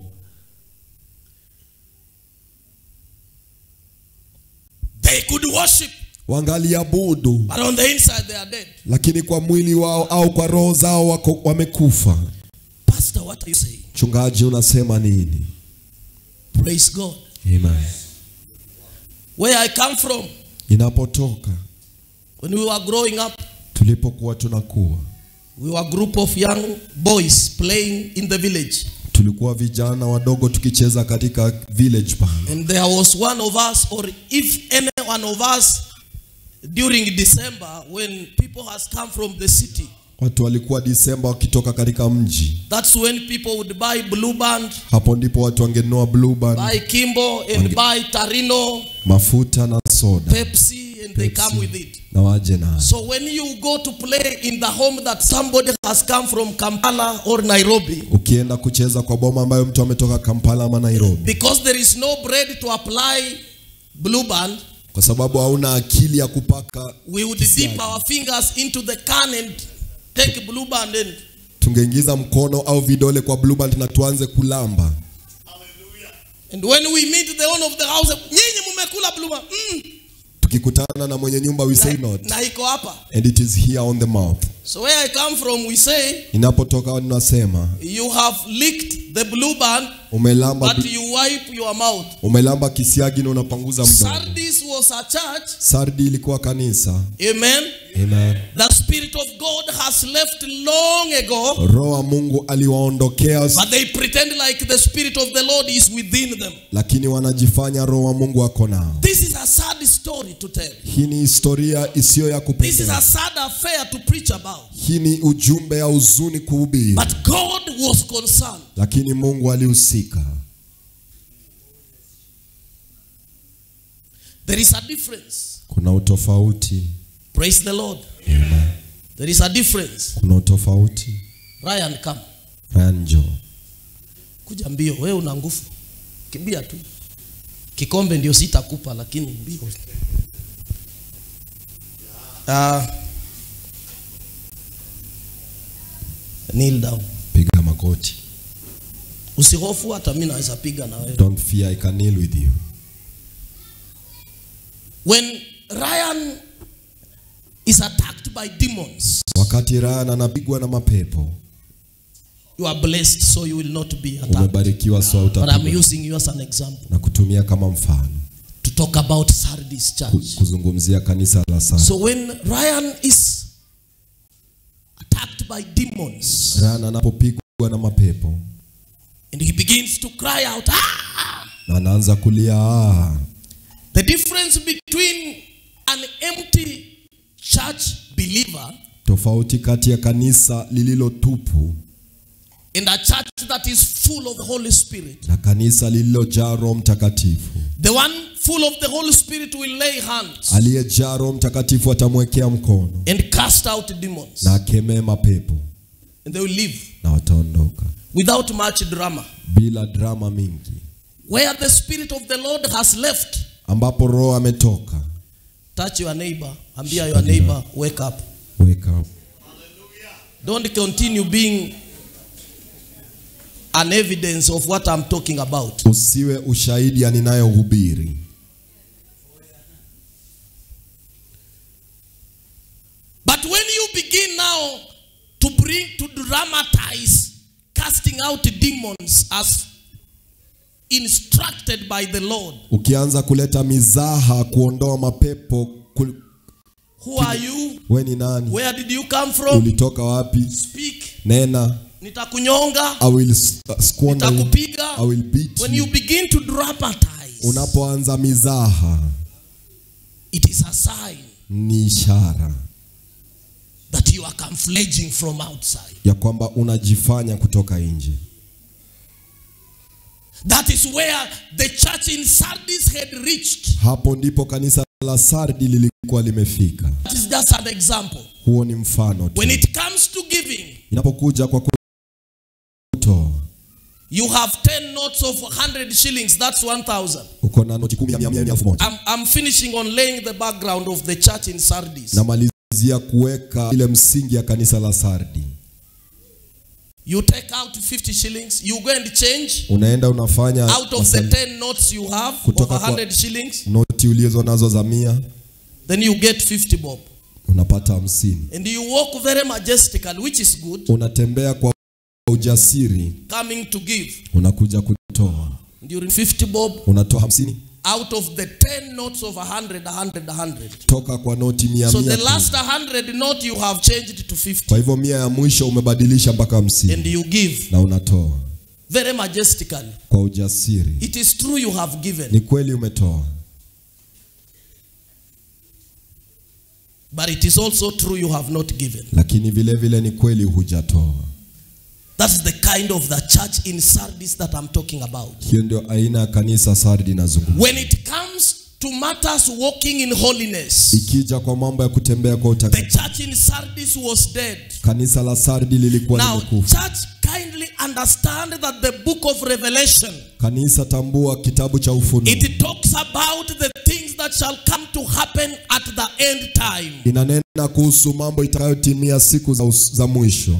B: They could worship,
C: Wangaliabudu,
B: but on the inside they are dead.
C: lakini kwa mwili wao au kwa roho zao wamekufa.
B: Pastor, what are you saying?
C: Mchungaji, unasema nini?
B: Praise God.
C: Amen.
B: Where I come from,
C: Inapotoka,
B: when we were growing up,
C: tulipokuwa tunakuwa,
B: we were a group of young boys playing in the village.
C: tulikuwa vijana wadogo tukicheza katika village band.
B: And there was one of us, or if any one of us, during December, when people has come from the city,
C: Watu walikuwa Disemba wakitoka katika mji.
B: that's when people would buy Blue Band,
C: Hapo ndipo watu wangenunua Blue Band,
B: buy Kimbo, and buy Tarino,
C: mafuta na soda,
B: Pepsi, and they come with it.
C: na waje na.
B: So when you go to play in the home that somebody has come from Kampala or Nairobi,
C: Ukienda kucheza kwa boma ambayo mtu ametoka Kampala ama Nairobi,
B: because there is no bread to apply Blue Band,
C: kwa sababu hauna akili ya kupaka,
B: we would dip our fingers into the can and take Blue Band and
C: tungeingiza mkono au vidole kwa Blue Band na tuanze kulamba.
B: and when we meet the owner of the house, nyinyi mmekula Blue Band.
C: Tukikutana na mwenye nyumba we say not,
B: Na iko hapa.
C: and it is here on the mouth.
B: So where I come from, we say
C: Inapotoka tunasema
B: you have licked the Blue Band,
C: umelamba,
B: but you wipe your mouth.
C: umelamba kisiagi na unapanguza mdomo.
B: Sardis was a church.
C: Sardi ilikuwa kanisa.
B: Amen.
C: Amen.
B: The Spirit of God has left long ago,
C: Roho wa Mungu aliwaondokea,
B: but they pretend like the Spirit of the Lord is within them.
C: lakini wanajifanya Roho wa Mungu ako nao.
B: This is a sad story to tell.
C: Hii ni historia isiyo ya
B: This is
C: kupendeza.
B: a sad affair to preach about.
C: Hii ni ujumbe ya huzuni kuhubiri,
B: But God was concerned.
C: lakini Mungu alihusika.
B: There is a difference.
C: Kuna utofauti.
B: Praise the Lord.
C: Amen.
B: There is a difference.
C: Kuna utofauti.
B: Ryan, come.
C: Ranjo.
B: Kuja mbio, wewe una nguvu. Kimbia tu. Kikombe ndio sitakupa, lakini mbio. Kneel down.
C: Piga magoti.
B: Usihofu, hata mimi naweza piga na wewe.
C: Don't fear, I can kneel with you.
B: When Ryan is attacked by demons,
C: Wakati Ryan anapigwa na mapepo,
B: you are blessed, so you will not be attacked.
C: umebarikiwa, so
B: But I'm
C: utapigwa.
B: using you as an example
C: Na kutumia kama mfano
B: to talk about Sardis church.
C: kuzungumzia kanisa la Sardi.
B: So when Ryan is attacked by demons
C: Ryan anapopigwa na mapepo
B: and he begins to cry out, ah!
C: na anaanza kulia,
B: The difference between an empty church believer
C: tofauti kati ya kanisa lililo tupu
B: and a church that is full of the Holy Spirit.
C: na kanisa lililojaa Roho Mtakatifu.
B: The one full of the Holy Spirit will lay hands
C: Aliyejaa Roho Mtakatifu atamwekea mkono
B: and cast out demons,
C: na akemee mapepo
B: and they will leave
C: na wataondoka
B: without much drama.
C: bila drama mingi.
B: Where the Spirit of the Lord has left.
C: Ambapo roho ametoka.
B: Touch your neighbor. Ambia your neighbor, wake up.
C: Wake up.
B: Don't continue being an evidence of what I'm talking about.
C: Usiwe ushahidi ya ninayohubiri.
B: But when you begin now to dramatize casting out demons as instructed by the Lord.
C: Ukianza kuleta mizaha kuondoa mapepo.
B: Who are you?
C: Wewe ni nani?
B: Where did you come from?
C: Ulitoka wapi?
B: Speak.
C: Nena.
B: Nitakunyonga.
C: I will squander you.
B: Nitakupiga.
C: I will beat
B: When
C: you.
B: you begin to dramatize,
C: Unapoanza mizaha,
B: it is a sign
C: ni ishara
B: that you are camouflaging from outside.
C: ya kwamba unajifanya kutoka nje.
B: That is where the church in Sardis had reached.
C: Hapo ndipo kanisa la Sardi lilikuwa limefika.
B: That is just an example.
C: Huo ni mfano tu.
B: When it comes to giving,
C: Inapokuja kwa kutoa,
B: you have 10 notes of 100 shillings. That's 1,000.
C: uko na noti 10 ya 1,000.
B: I'm finishing on laying the background of the church in Sardis.
C: Namalizia kuweka ile msingi ya kanisa la Sardi.
B: You take out 50 shillings. You go and change.
C: Unaenda unafanya
B: Out of the 10 notes you have of
C: kutoka
B: 100 shillings,
C: noti ulizo nazo za 100,
B: then you get 50 bob.
C: unapata 50.
B: And you walk very majestically, which is good.
C: Unatembea kwa ujasiri,
B: Coming to give.
C: unakuja kutoa.
B: During 50 bob,
C: Unatoa 50
B: out of the 10 notes of 100.
C: toka kwa noti 100.
B: So the last 100 note you have changed to 50.
C: Kwa hivyo 100 ya mwisho umebadilisha mpaka 50.
B: And you give.
C: Na unatoa
B: Very majestically.
C: kwa ujasiri.
B: It is true you have given.
C: Ni kweli umetoa.
B: But it is also true you have not given.
C: Lakini vile vile ni kweli hujatoa.
B: That's the kind of the church in Sardis that I'm talking about.
C: Hiyo ndio aina ya kanisa Sardi nazungumza.
B: When it comes to matters walking in holiness,
C: Ikija kwa mambo ya kutembea kwa
B: the
C: utakatifu,
B: church in Sardis was dead.
C: kanisa la Sardi lilikuwa
B: Now,
C: limekufa.
B: church, kindly understand that the book of Revelation,
C: Kanisa tambua kitabu cha Ufunuo.
B: it talks about the things that shall come to happen at the end time.
C: Inanena kuhusu mambo itakayotimia siku za mwisho.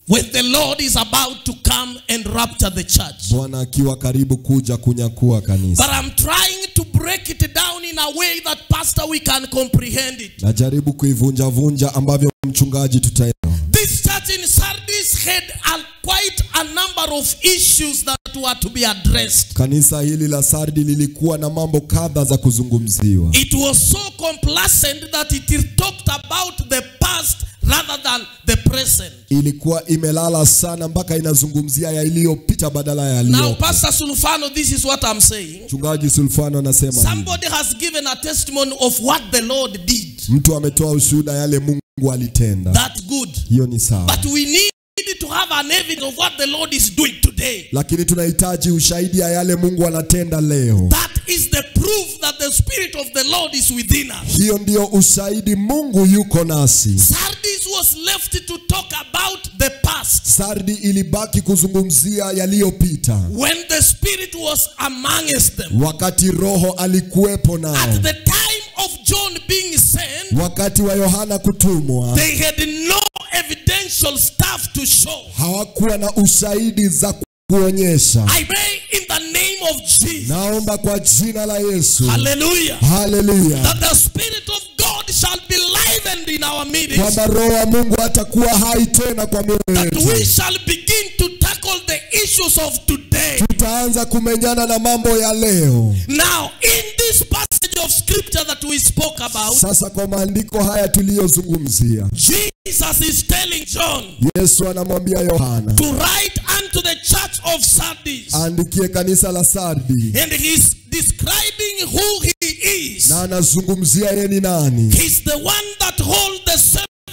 B: When the Lord is about to come and rapture the church.
C: Bwana akiwa karibu kuja kunyakua kanisa.
B: But I'm trying to break it down in a way that, Pastor, we can comprehend it.
C: Najaribu kuivunja ambavyo mchungaji tutaelewa.
B: This church in Sardis had quite a number of issues that were to be addressed.
C: Kanisa hili la Sardi lilikuwa na mambo kadha za kuzungumziwa.
B: It was so complacent that it talked about the past rather than the present.
C: Ilikuwa imelala sana mpaka inazungumzia yaliyopita badala ya yaliyopo.
B: Now, Pastor Sulfano, this is what I'm saying.
C: Mchungaji Sulfano anasema
B: Somebody has given a testimony of what the Lord did.
C: mtu ametoa ushuhuda yale Mungu alitenda.
B: That's good.
C: Hiyo ni sawa.
B: But we need to have an evidence of what the Lord is doing today.
C: Lakini tunahitaji ushahidi ya yale Mungu anatenda leo.
B: That is the proof that the Spirit of the Lord is within us.
C: Hiyo ndio ushahidi Mungu yuko nasi.
B: Sardis was left to talk about the past.
C: Sardi ilibaki kuzungumzia yaliyopita.
B: When the Spirit was amongst them.
C: Wakati Roho alikuwepo nao.
B: At the time of John being sent.
C: Wakati wa Yohana kutumwa.
B: They had no evidential stuff to show.
C: Hawakuwa na ushahidi za kuonyesha.
B: I pray in the name of Jesus.
C: Naomba kwa jina la Yesu.
B: Hallelujah.
C: Hallelujah.
B: That the Spirit of God shall be livened in our midst.
C: Kwamba Roho wa Mungu atakuwa hai tena kwa mioyo
B: That
C: yetu.
B: we shall begin to tackle the issues of today.
C: Tutaanza kumenyana na mambo ya leo.
B: Now, in this passage of scripture that we spoke about,
C: Sasa kwa maandiko haya tuliyozungumzia,
B: Jesus is telling John
C: Yesu anamwambia Yohana
B: to write unto the church of Sardis.
C: aandikie kanisa la Sardi.
B: And he's describing who he is.
C: Na anazungumzia yeye ni nani.
B: He's the one that holds the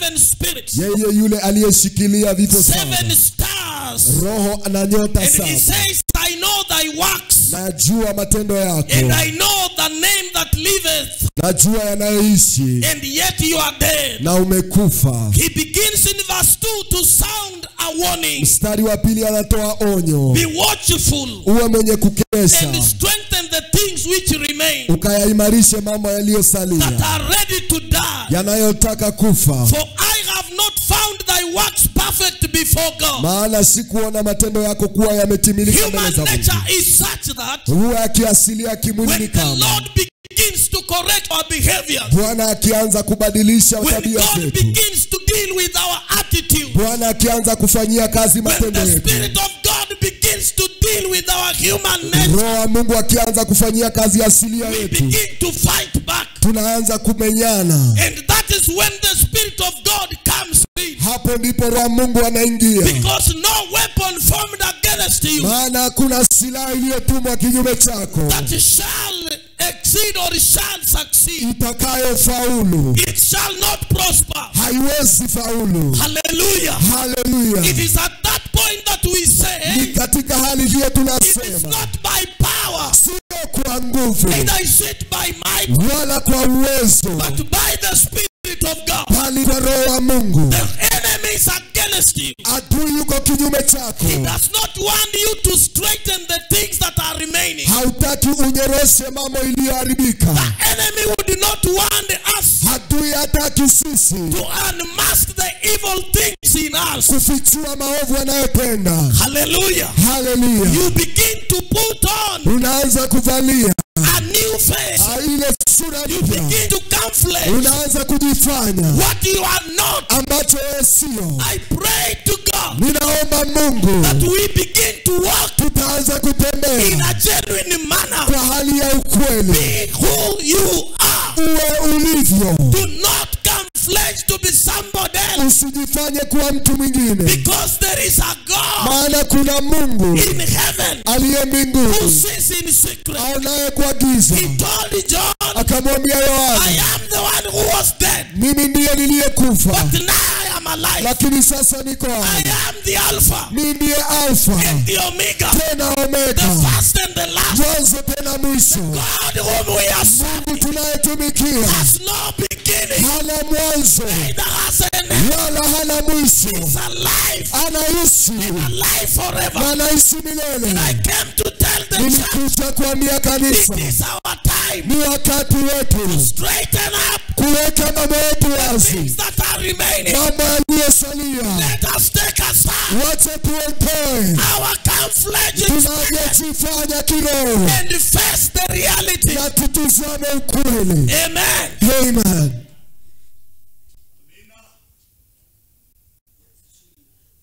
B: 7 spirits.
C: Yeye yule aliyeshikilia vito
B: 7
C: saba.
B: stars.
C: Roho na nyota
B: And he
C: saba.
B: says, I know thy works.
C: Najua matendo yako.
B: And I know the name that liveth.
C: Najua yanayoishi.
B: And yet you are dead.
C: Na umekufa.
B: He begins in verse 2 to sound a warning.
C: Mstari wa pili anatoa onyo.
B: Be watchful.
C: Uwe mwenye kukesha. kuyaboresha,
B: and strengthen the things which remain,
C: ukayaimarishe mambo
B: that
C: yaliyosalia,
B: are ready to die.
C: yanayotaka kufa.
B: For I have not found thy works perfect before God.
C: Maana sikuona matendo yako kuwa yametimilika mbele
B: Human
C: za Mungu.
B: nature is such that
C: Huwa akiasilia kimwili
B: when
C: ni
B: the
C: kama
B: Lord begins to correct our behavior,
C: Bwana akianza kubadilisha
B: when
C: tabia
B: God
C: zetu,
B: begins to deal with our attitude,
C: Bwana akianza kufanyia kazi
B: when
C: matendo
B: the
C: yetu,
B: Spirit of God begins to deal with our human nature,
C: Roho wa Mungu akianza kufanyia kazi asilia
B: we
C: yetu,
B: begin to fight back.
C: tunaanza kumenyana.
B: And that is when the Spirit of God comes in.
C: Hapo ndipo Roho wa Mungu anaingia,
B: Because no weapon formed against you
C: maana hakuna silaha iliyotumwa kinyume chako
B: that shall exceed or shall succeed.
C: itakayofaulu.
B: It shall not prosper.
C: Haiwezi faulu.
B: Hallelujah.
C: Haleluya!
B: It is at that point that we
C: Ni
B: say,
C: katika hali hiyo
B: it is
C: tunasema,
B: not by power,
C: sio kwa nguvu
B: neither is it by might,
C: wala kwa uwezo,
B: but by the Spirit of God.
C: bali kwa Roho wa Mungu.
B: The enemy is against you.
C: Adui yuko kinyume chako,
B: He does not want you to straighten the things that are remaining.
C: hautaki unyoroshe mambo iliyoharibika.
B: The enemy would not want us
C: Adui hataki sisi
B: to unmask the evil things in us.
C: kufichua maovu anayotenda.
B: Hallelujah.
C: Haleluya!
B: You begin to put on
C: Unaanza kuvalia
B: a new face.
C: ile sura
B: You
C: mpya,
B: begin to camouflage
C: unaanza kujifanya
B: what you are not.
C: ambacho wewe sio.
B: I pray to God
C: Ninaomba Mungu
B: that we begin to walk
C: tutaanza
B: in
C: kutembea
B: a genuine manner.
C: kwa hali ya ukweli,
B: Be who you are.
C: uwe ulivyo,
B: Do not camouflage to be somebody else,
C: usijifanye kuwa mtu mwingine,
B: because there is a God
C: maana kuna Mungu
B: in heaven
C: aliye
B: who
C: mbinguni
B: sees in secret.
C: aonaye kwa giza.
B: He told John,
C: Akamwambia
B: I
C: Yohana,
B: am the one who was dead,
C: mimi ndiye niliyekufa,
B: but now I am alive.
C: lakini sasa niko
B: I
C: hai.
B: am the Alpha
C: Mimi ndiye Alfa
B: and the Omega,
C: tena
B: the
C: Omega,
B: first and the last.
C: mwanzo tena mwisho.
B: God whom we are serving
C: Mungu tunayetumikia
B: has no beginning,
C: hana mwanzo
B: neither has an end.
C: wala hana mwisho,
B: He's alive,
C: anaishi
B: alive forever.
C: na anaishi
B: I
C: milele.
B: came to tell the church,
C: Nilikuja kuambia
B: it
C: kanisa,
B: is our time.
C: ni wakati wetu
B: Straighten up
C: kuweka mambo yetu wazi,
B: things that are remaining.
C: mambo yaliyosalia
B: Let us take aside
C: wacha tuondoe
B: our camouflage
C: tunavyojifanya kiroho
B: and face the reality.
C: na tutizame ukweli.
B: Amen.
C: Amen.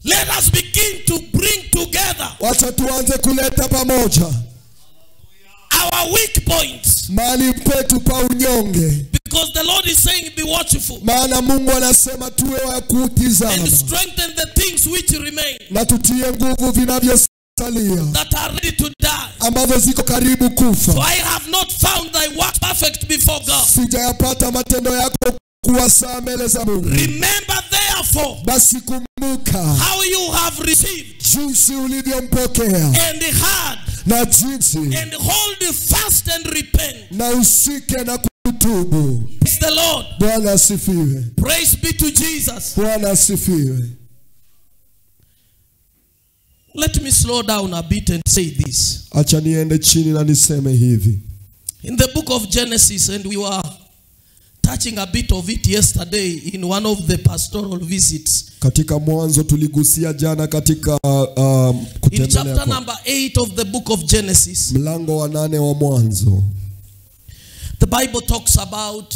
B: Let us begin to bring together
C: Wacha tuanze kuleta pamoja
B: our weak points,
C: mahali petu pa unyonge,
B: because the Lord is saying, be watchful
C: maana Mungu anasema tuwe wa
B: and
C: kutizama
B: strengthen the things which remain,
C: na tutie nguvu vinavyosalia
B: that are ready to die.
C: ambavyo ziko karibu
B: For
C: kufa.
B: I have not found thy work perfect before God.
C: Sijayapata matendo yako kuwa sawa mbele za Mungu.
B: Remember therefore
C: Basi kumbuka
B: how you have received
C: jinsi ulivyompokea
B: and heard,
C: na jinsi,
B: and hold fast and repent.
C: na usike na kutubu.
B: Praise the Lord.
C: Bwana asifiwe.
B: Praise be to Jesus.
C: Bwana asifiwe.
B: Let me slow down a bit and say this.
C: Acha niende chini na niseme hivi.
B: In the book of Genesis, and we were touching a bit of it yesterday in one of the pastoral visits.
C: Katika Mwanzo tuligusia jana katika
B: In
C: kutembelea
B: chapter
C: kwa
B: number 8 of the book of Genesis,
C: mlango wa 8 wa Mwanzo.
B: the Bible talks about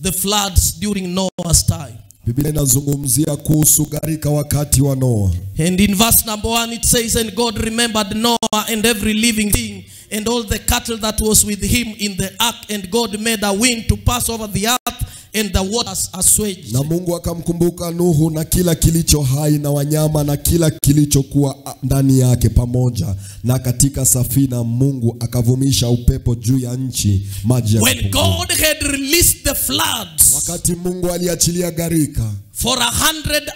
B: the floods during Noah's time.
C: Biblia inazungumzia kuhusu gharika wakati wa Noa.
B: And in verse number 1 it says, and God remembered Noah and every living thing and all the cattle that was with him in the ark, and God made a wind to pass over the earth, and the waters assuaged.
C: Na Mungu akamkumbuka Nuhu na kila kilicho hai na wanyama na kila kilichokuwa ndani yake pamoja, na katika safina Mungu akavumisha upepo juu ya nchi, maji
B: When
C: yakapungua.
B: God had released the floods
C: Wakati Mungu aliachilia gharika
B: for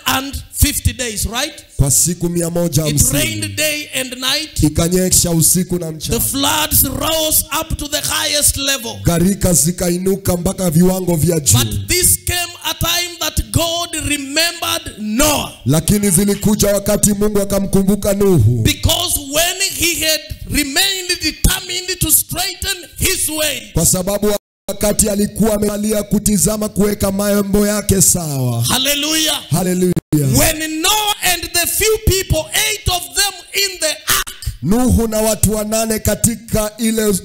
B: 150 days, right?
C: kwa siku
B: It
C: 150,
B: rained day and night.
C: ikanyesha usiku na
B: The
C: mchana.
B: floods rose up to the highest level.
C: Gharika zikainuka mpaka viwango vya juu.
B: But this came a time that God remembered Noah.
C: Lakini zilikuja wakati Mungu akamkumbuka Nuhu.
B: Because when he had remained his way.
C: Kwa sababu wakati alikuwa amealia kutizama kuweka mambo yake sawa.
B: Hallelujah.
C: Hallelujah.
B: When Noah and the few people, 8 of them in the ark,
C: Nuhu na watu 8 katika ile
B: when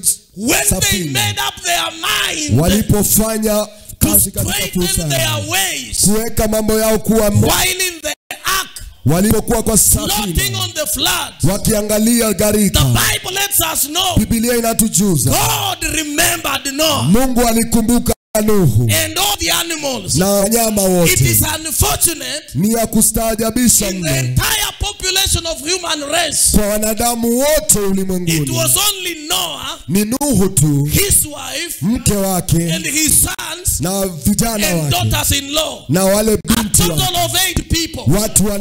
B: they
C: safina,
B: made up their mind
C: walipofanya
B: to
C: kazi katika
B: straighten their
C: kusanya,
B: ways,
C: kuweka mambo yao kuwa
B: while in the ark,
C: walipokuwa kwa
B: floating
C: safina
B: on the flood,
C: wakiangalia
B: the
C: gharika,
B: Bible lets us know
C: Biblia inatujuza
B: God remembered Noah
C: Mungu alikumbuka Nuhu
B: and all the animals.
C: na wanyama
B: It is
C: wote.
B: unfortunate
C: Ni ya kustaajabisha
B: in the
C: mno
B: entire population of human race,
C: kwa wanadamu wote
B: it
C: ulimwenguni,
B: was only Noah,
C: ni Nuhu tu,
B: his wife,
C: mke wake
B: and his sons
C: na vijana
B: and
C: wake
B: daughters-in-law.
C: na wale
B: A
C: binti wake,
B: total of 8 people
C: watu 8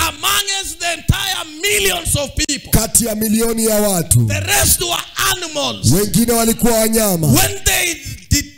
B: amongst the entire millions of people.
C: kati ya milioni ya watu.
B: The rest were animals.
C: Wengine walikuwa wanyama.
B: When they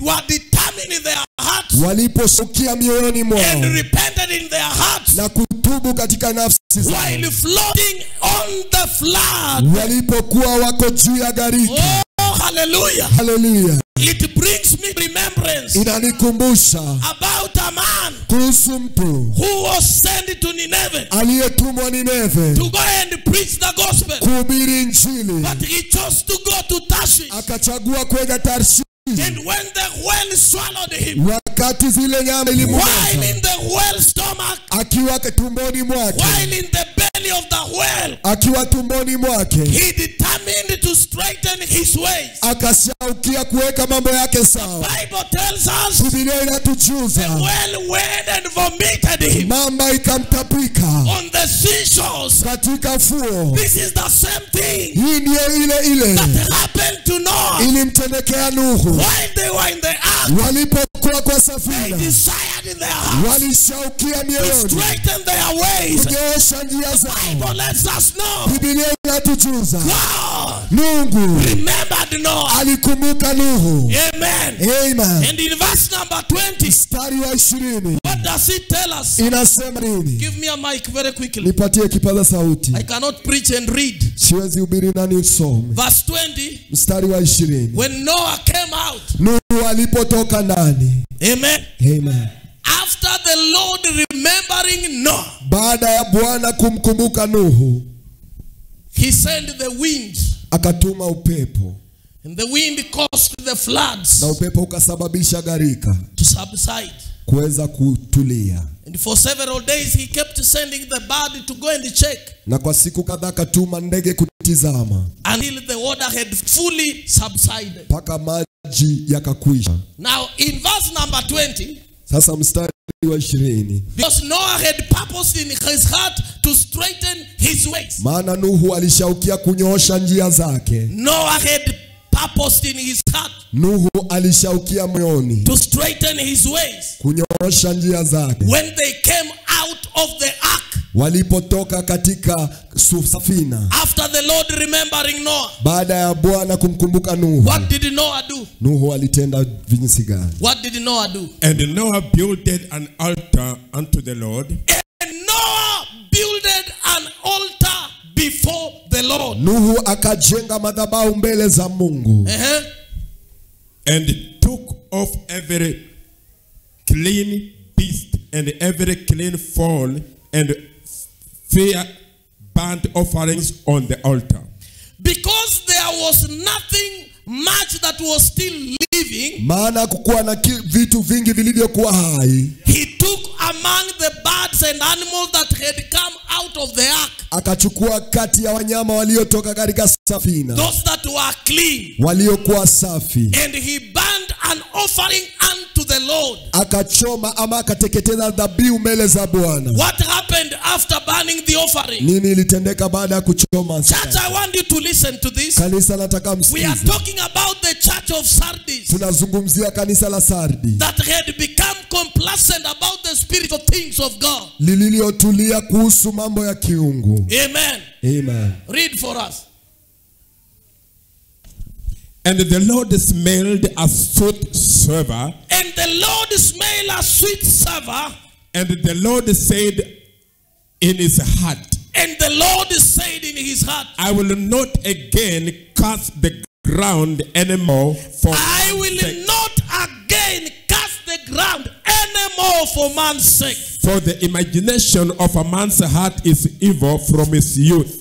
B: were determined in their hearts
C: Waliposhukia mioyoni
B: and
C: mwao
B: repented in their hearts,
C: na kutubu katika nafsi zao,
B: while floating on the flood.
C: walipokuwa wako juu ya gharika.
B: Oh, hallelujah.
C: Haleluya.
B: It brings me remembrance
C: Inanikumbusha
B: about a man
C: kuhusu mtu
B: who was sent to Nineveh
C: aliyetumwa Nineve
B: to go and preach the gospel,
C: kuhubiri Injili,
B: but he chose to go to Tarshish.
C: akachagua kwenda Tarshishi.
B: And when the whale swallowed him,
C: Wakati zile nyama
B: while
C: ilimweza,
B: in the whale's stomach,
C: akiwa tumboni mwake,
B: while in the belly of the whale,
C: akiwa tumboni mwake,
B: he determined to straighten his ways.
C: akashaukia kuweka mambo yake sawa.
B: Bible tells us
C: Biblia
B: the
C: inatujuza
B: whale went and vomited him
C: mamba ikamtapika
B: on the seashores.
C: katika fuo.
B: This is the same thing
C: Hii ndiyo ile
B: that happened to Noah.
C: ilimtendekea Nuhu.
B: While they were in the ark,
C: Walipokuwa kwa
B: they
C: safina,
B: desired in their hearts
C: walishaukia
B: to
C: mioyoni
B: straighten their ways.
C: kunyoosha njia zao.
B: Bible lets us know
C: Biblia inatujuza
B: God
C: Mungu
B: remembered Noah.
C: alikumbuka Nuhu.
B: Amen.
C: Amen.
B: And in verse number 20,
C: Mstari wa 20
B: what does it tell us?
C: inasema nini?
B: Give me a mic very quickly.
C: Nipatie kipaza sauti.
B: I cannot preach and read.
C: Siwezi hubiri na nisome.
B: Verse 20,
C: Mstari wa 20.
B: when Noah came out,
C: Nuhu alipotoka ndani.
B: amen,
C: Amen.
B: after the Lord remembering Noah,
C: Baada ya Bwana kumkumbuka Nuhu,
B: he sent the wind,
C: akatuma upepo,
B: and the wind caused the floods
C: na upepo ukasababisha gharika
B: to subside.
C: kuweza kutulia.
B: And for several days he kept sending the bird to go and check
C: Na kwa siku kadhaa katuma ndege kutizama
B: until the water had fully subsided.
C: mpaka maji yakakwisha.
B: Now in verse number 20,
C: Sasa mstari wa 20.
B: because Noah had purposed in his heart to straighten his ways.
C: Maana Nuhu alishaukia kunyoosha njia zake.
B: Noah had purposed in his heart
C: Nuhu alishaukia moyoni
B: to straighten his ways.
C: kunyoosha njia zake.
B: When they came out of the ark,
C: Walipotoka katika safina,
B: after the Lord remembering Noah,
C: baada ya Bwana kumkumbuka Nuhu,
B: what did Noah do?
C: Nuhu alitenda jinsi gani?
B: What did Noah do?
D: And Noah builded an altar unto the Lord,
B: And Noah builded an altar before the Lord.
C: Nuhu akajenga madhabahu mbele za Mungu.
D: and took off every clean beast and every clean fowl and fair burnt offerings on the altar.
B: Because there was nothing much that was still living,
C: Maana kukuwa na vitu vingi vilivyokuwa hai,
B: he took among the birds and animals that had come out of the ark,
C: akachukua kati ya wanyama waliotoka katika safina,
B: those that were clean,
C: waliokuwa safi,
B: and he burned an offering unto the Lord.
C: akachoma ama akateketeza dhabihu mbele za Bwana.
B: What happened after burning the offering?
C: Nini ilitendeka baada ya kuchoma?
B: Church, I want you to listen to this.
C: Kanisa, nataka
B: We are
C: msikize.
B: talking about the church of Sardis
C: Tunazungumzia kanisa la Sardi
B: that had become complacent about the spiritual things of God.
C: lililotulia kuhusu mambo ya kiungu.
B: Amen.
C: Amen.
B: Read for us.
D: And the Lord smelled a sweet savor,
B: And the Lord smelled a sweet savor,
D: and the Lord said in his heart,
B: and the Lord said in his heart,
D: I will not again curse the ground anymore for
B: I
D: man's
B: will
D: sake.
B: not again curse the ground anymore for man's sake.
D: For the imagination of a man's heart is evil from his youth.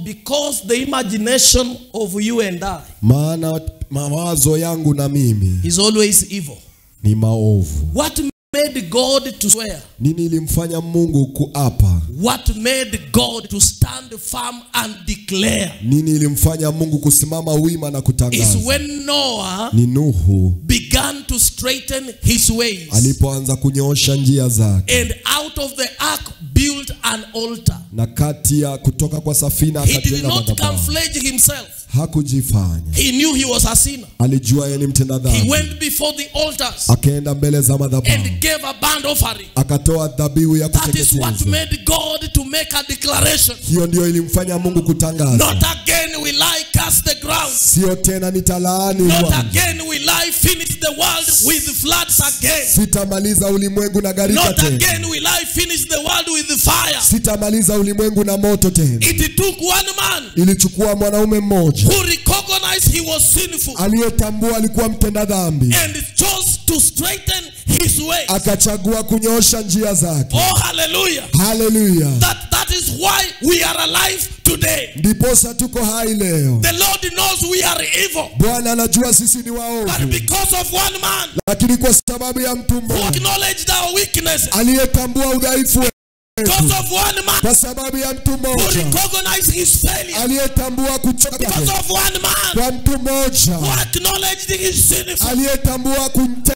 B: Because the imagination of you and I
C: Maana mawazo yangu na mimi
B: is always evil.
C: ni maovu.
B: What made God to swear?
C: Nini ilimfanya Mungu kuapa?
B: What made God to stand firm and declare?
C: Nini ilimfanya Mungu kusimama wima na
B: Is
C: kutangaza?
B: when Noah
C: Ni Nuhu
B: began to straighten his ways,
C: alipoanza kunyoosha njia zake,
B: and out of the ark built an altar.
C: na kati ya kutoka kwa safina
B: He did
C: akajenga
B: not
C: madhabahu.
B: camouflage himself.
C: Hakujifanya,
B: He knew he was a sinner.
C: alijua yeye ni mtenda
B: He
C: dhambi.
B: went before the altars
C: Akaenda mbele za madhabahu,
B: and gave a burnt offering.
C: akatoa dhabihu ya
B: That is what
C: kuteketezwa.
B: made God to make a declaration.
C: Hiyo ndio ilimfanya Mungu kutangaza,
B: Not again will I curse the ground.
C: sio tena nitalaani
B: Not
C: uwanja.
B: again will I finish the world with floods again.
C: Sitamaliza ulimwengu na gharika
B: Not
C: tena.
B: again will I finish the world with fire.
C: Sitamaliza ulimwengu na moto tena.
B: It took one man
C: Ilichukua mwanaume mmoja
B: who recognized he was sinful
C: aliyetambua alikuwa mtenda dhambi,
B: and chose to straighten his ways.
C: akachagua kunyoosha njia zake.
B: Oh, hallelujah.
C: Haleluya!
B: That is why we are alive today.
C: Ndiposa tuko hai leo.
B: The Lord knows we are evil.
C: Bwana anajua sisi ni
B: But
C: waovu,
B: because of one man
C: lakini kwa sababu ya mtu
B: who
C: mmoja
B: acknowledged our weaknesses,
C: aliyetambua udhaifu wetu,
B: because of one man
C: kwa sababu ya mtu
B: who
C: mmoja
B: recognized his failure,
C: aliyetambua kuchoka
B: because
C: kwake,
B: of one man
C: kwa mtu
B: who
C: mmoja
B: acknowledged his sinful,
C: aliyetambua kumtenda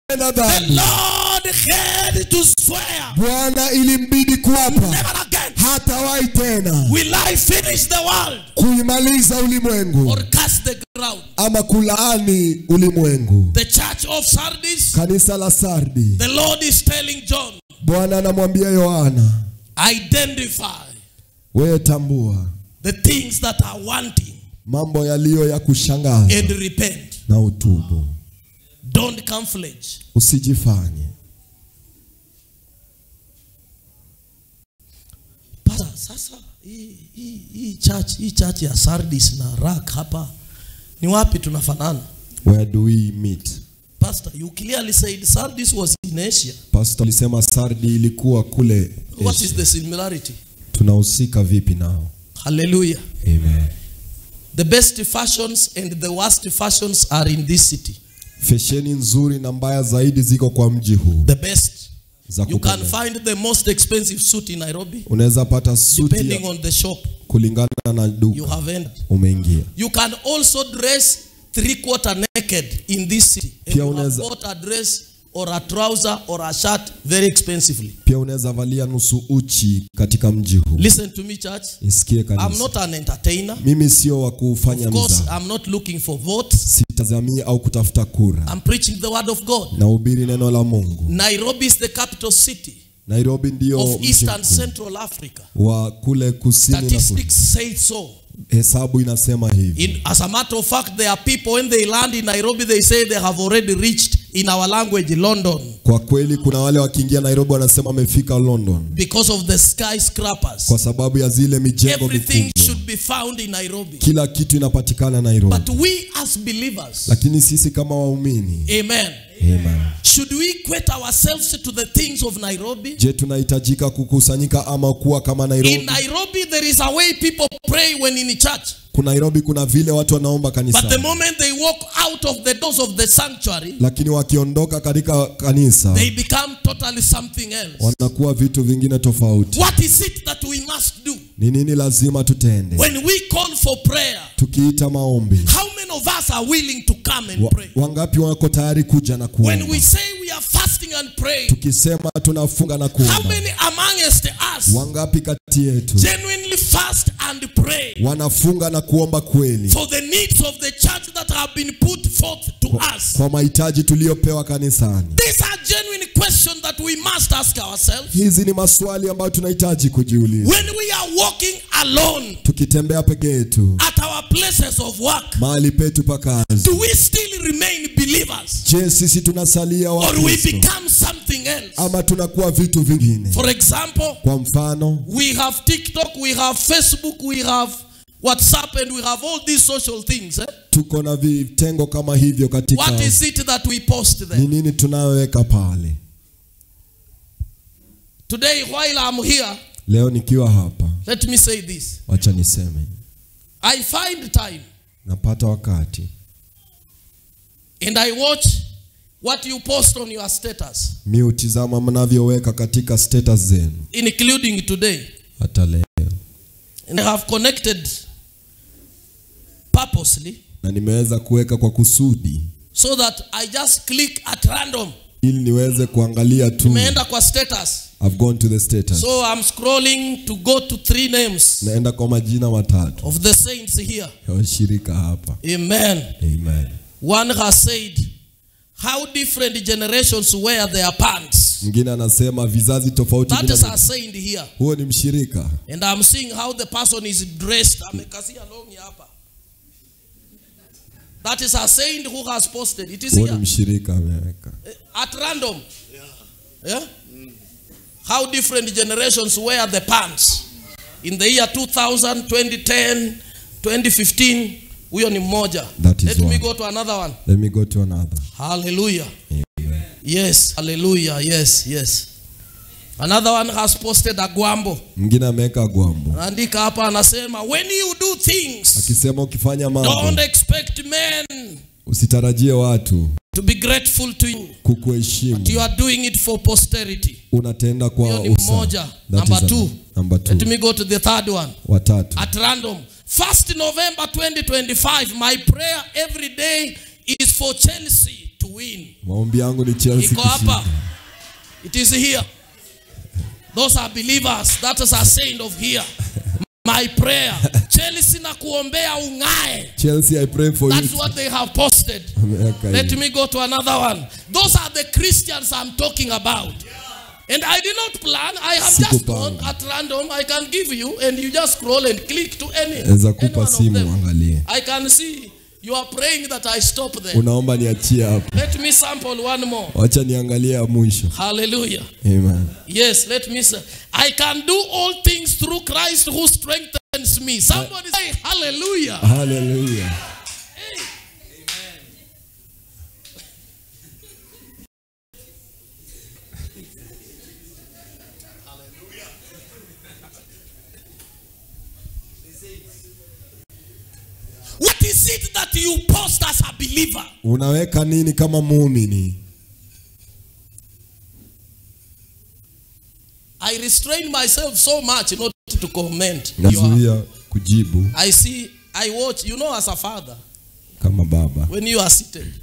B: the
C: dhambi,
B: Lord had to swear,
C: Bwana ilimbidi kuapa,
B: never again
C: hatawahi tena
B: will I finish the world
C: kuimaliza ulimwengu
B: or curse the ground.
C: ama kulaani ulimwengu.
B: The church of Sardis,
C: Kanisa la Sardi,
B: the Lord is telling John,
C: Bwana anamwambia Yohana,
B: identify
C: wewe tambua
B: the things that are wanting
C: mambo yaliyo ya kushangaza
B: and repent.
C: na utubu.
B: Don't camouflage.
C: Usijifanye.
B: Pastor, sasa hii church ya Sardis na Rak hapa ni wapi tunafanana?
C: Where do we meet?
B: Pastor, you clearly said Sardis was in Asia.
C: Pastor alisema Sardi ilikuwa kule
B: What
C: Asia.
B: is the similarity?
C: Tunahusika vipi nao?
B: Hallelujah.
C: Amen.
B: The best fashions and the worst fashions are in this city.
C: Fesheni nzuri na mbaya zaidi ziko kwa mji huu.
B: The best.
C: Za
B: You can
C: kupendeza.
B: find the most expensive suit in Nairobi
C: Unaweza pata suti
B: depending
C: ya
B: on the shop
C: kulingana na
B: you
C: duka
B: have entered.
C: umeingia.
B: You can also dress 3/4 naked in this city. And
C: Pia
B: you have
C: unaweza-
B: bought a dress or a trouser or a shirt very expensively.
C: Pia unaweza valia nusu uchi katika mji huu.
B: Listen to me, church.
C: Isikie
B: I'm
C: kanisa.
B: not an entertainer.
C: Mimi sio wa kufanya
B: Of course,
C: mzaha.
B: I'm not looking for votes.
C: Sitazamii au kutafuta kura.
B: I'm preaching the word of God.
C: Nahubiri neno la Mungu.
B: Nairobi is the capital city
C: Nairobi ndio
B: of
C: mji
B: Eastern
C: mkuu
B: Central Africa.
C: wa kule kusini na kusini.
B: Statistics say so.
C: Hesabu inasema hivi.
B: As a matter of fact, there are people when they land in Nairobi, they say they have already reached, in our language, London,
C: Kwa kweli kuna wale wakiingia Nairobi wanasema wamefika London
B: because of the skyscrapers.
C: kwa sababu ya zile mijengo
B: Everything
C: mikubwa.
B: should be found in Nairobi.
C: Kila kitu inapatikana Nairobi.
B: But we as believers,
C: Lakini sisi kama waumini,
B: amen,
C: amen.
B: should we equate ourselves to the things of Nairobi?
C: Je, tunahitajika kukusanyika ama kuwa kama
B: In
C: Nairobi?
B: Nairobi, there is a way people pray when in church.
C: Kuna Nairobi kuna vile watu wanaomba
B: But the
C: kanisa.
B: moment they walk out of the doors of the sanctuary,
C: Lakini wakiondoka katika kanisa
B: they become totally something else.
C: wanakuwa vitu vingine tofauti.
B: What is it that we must do?
C: Ni nini lazima tutende?
B: When we call for prayer,
C: Tukiita maombi,
B: how many of us are willing to come and pray?
C: wangapi wako tayari kuja na
B: When
C: kuomba?
B: we say we are fasting and praying,
C: Tukisema tunafunga na
B: how
C: kuomba,
B: many amongst us
C: wangapi kati yetu
B: genuinely fast and pray
C: wanafunga na kuomba kweli
B: for the needs of the church that have been put forth to us?
C: kwa mahitaji tuliyopewa kanisani?
B: These are genuine questions that we must ask ourselves.
C: Hizi ni maswali ambayo tunahitaji kujiuliza.
B: When we are walking alone
C: Tukitembea peke yetu
B: at our places of work,
C: mahali petu pa kazi,
B: do we still remain believers
C: je, sisi tunasalia
B: or we
C: Wakristo
B: become something else?
C: ama tunakuwa vitu vingine?
B: For example,
C: Kwa mfano,
B: we have TikTok, we have Facebook, we have WhatsApp, and we have all these social things.
C: Tuko na vitengo kama hivyo katika.
B: What is it that we post there?
C: Ni nini tunayoweka pale?
B: Today while I'm here,
C: leo nikiwa hapa,
B: let me say this.
C: Wacha niseme.
B: I find time.
C: Napata wakati.
B: And I watch what you post on your status.
C: Mi utizama mnavyoweka katika status zenu.
B: Including today.
C: Hata leo.
B: And I have connected purposely.
C: Na nimeweza kuweka kwa kusudi.
B: So that I just click at random.
C: Ili niweze kuangalia tu.
B: Nimeenda kwa status.
C: I've gone to the status.
B: So I'm scrolling to go to 3 names.
C: Naenda kwa majina matatu.
B: Of the saints here.
C: Washirika hapa.
B: Amen.
C: Amen.
B: One has said, how different generations wear their pants.
C: Mwingine anasema vizazi tofauti.
B: That is a saint here.
C: Huo ni mshirika.
B: And I'm seeing how the person is dressed. Amekazia longi hapa. That is a saint who has posted. It is
C: here.
B: Huo
C: ni mshirika ameweka.
B: At random. Yeah? How different generations wear the pants. In the year 2000, 2010, 2015. Huyo ni mmoja. Let me go to another one.
C: Let me go to another.
B: Hallelujah.
C: Amen.
B: Yes, hallelujah. Yes, yes. Another one has posted Agwambo.
C: Mwingine ameweka Agwambo.
B: Andika hapa anasema, when you do things,
C: akisema ukifanya mambo,
B: don't expect men,
C: usitarajie watu
B: to be grateful to you.
C: Kukuheshimu.
B: But you are doing it for posterity.
C: Unatenda kwa
B: usa. Number 2.
C: Number 2.
B: Let me go to the third one.
C: Watatu.
B: At random. 1st November 2025, my prayer every day is for Chelsea to win.
C: Maombi yangu ni Chelsea kushinda.
B: It is here. Those are believers. That is a saint of here. My prayer. Chelsea na kuombea ungae.
C: Chelsea, I pray for you.
B: That's what they have posted. Let me go to another one. Those are the Christians I'm talking about. And I did not plan. I have just gone at random. I can give you, and you just scroll and click to any one of them. I can see you are praying that I stop there.
C: Unaomba niachie hapo.
B: Let me sample one more.
C: Wacha niangalie mwisho.
B: Hallelujah.
C: Amen.
B: Yes, let me say, I can do all things through Christ who strengthens me. Somebody say hallelujah.
C: Hallelujah.
B: Hey. What is it that you post as a believer?
C: Unaweka nini kama muumini?
B: I restrain myself so much not to comment.
C: Nazuia kujibu.
B: I watch, you know, as a father.
C: Kama baba.
B: When you are seated.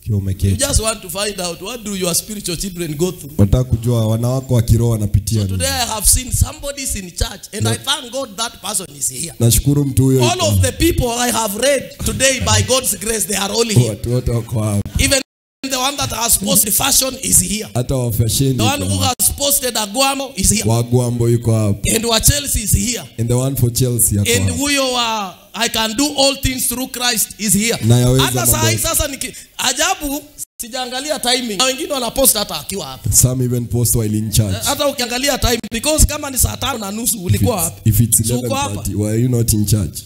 B: You just want to find out what do your spiritual children go through.
C: Nataka kujua wanawako wa kiroho wanapitia nini.
B: So today I have seen somebody is in church and I thank God that person is here.
C: Nashukuru mtu huyo.
B: All of the people I have read today by God's grace, they are all here.
C: Watu wote wako hapa.
B: Even the one that has posted fashion is here.
C: Hata wa fashion.
B: The one who has posted Agwambo is here.
C: Wa Agwambo yuko hapa.
B: And wa Chelsea is here.
C: And the one for Chelsea yako.
B: And huyo wa I can do all things through Christ is here. Hata sasa ajabu sijaangalia timing. Na wengine wanapost hata akiwa hapa.
C: Some even post while in church.
B: Hata ukiangalia time because kama ni saa 5:30 ulikuwa hapa.
C: If it's 11:30, why are you not in church?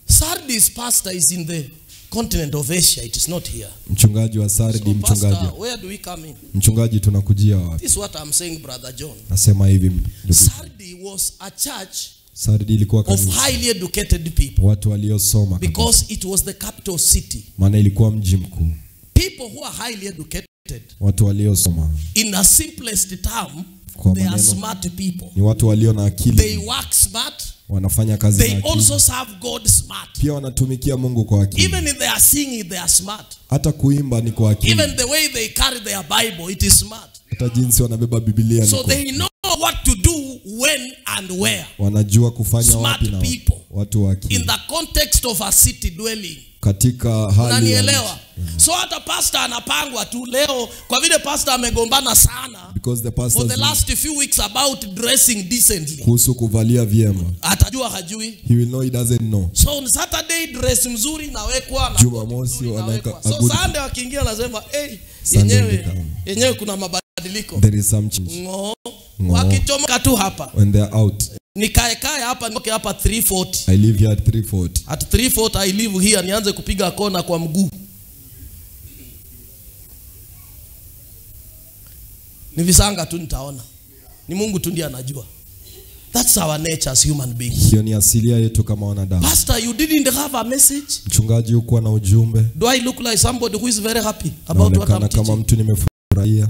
B: Sardis pastor is in the continent of Asia. It is not here.
C: Mchungaji wa Sardi,
B: so
C: mchungaji.
B: Pastor, where do we come in?
C: Mchungaji tunakujia wapi?
B: This is what I'm saying, Brother John.
C: Nasema hivi.
B: Sardi was a church
C: Sardi ilikuwa kanisa
B: of highly educated people.
C: Watu waliosoma.
B: Because it was the capital city.
C: Maana ilikuwa mji mkuu.
B: People who are highly educated.
C: Watu waliosoma.
B: In the simplest term, they are smart people.
C: Ni watu walio na akili.
B: They work smart.
C: Wanafanya kazi na akili.
B: They also serve God smart.
C: Pia wanatumikia Mungu kwa akili.
B: Even if they are singing, they are smart.
C: Hata kuimba ni kwa akili.
B: Even the way they carry their Bible, it is smart.
C: Hata jinsi wanabeba Biblia ni.
B: So they know what to do when and where.
C: Wanajua kufanya wapi na watu wa akili.
B: In the context of a city dwelling.
C: Katika hali
B: ya so hata pastor anapangwa tu leo kwa vile pastor amegombana sana for the last few weeks about dressing decently.
C: Kuhusu kuvalia vyema.
B: Atajua hajui.
C: He will know, he doesn't know.
B: So on Saturday dress mzuri nawekwa
C: Jumamosi wanaweka.
B: So Sunday wakiingia nasema yenyewe kuna mabadiliko mabadiliko.
C: There is some change.
B: Ngo. Wakichomoka tu hapa.
C: When they are out,
B: Nikae hapa nitoke hapa 340.
C: I live here at 340.
B: At 340 I live here, nianze kupiga kona kwa mguu. Ni visanga tu nitaona. Ni Mungu tu ndiye anajua. That's our nature as human beings.
C: Hiyo ni asilia yetu kama wanadamu.
B: Pastor, you didn't have a message?
C: Mchungaji hukuwa na ujumbe.
B: Do I look like somebody who is very happy about what I'm teaching?
C: Kama mtu nimefurahia.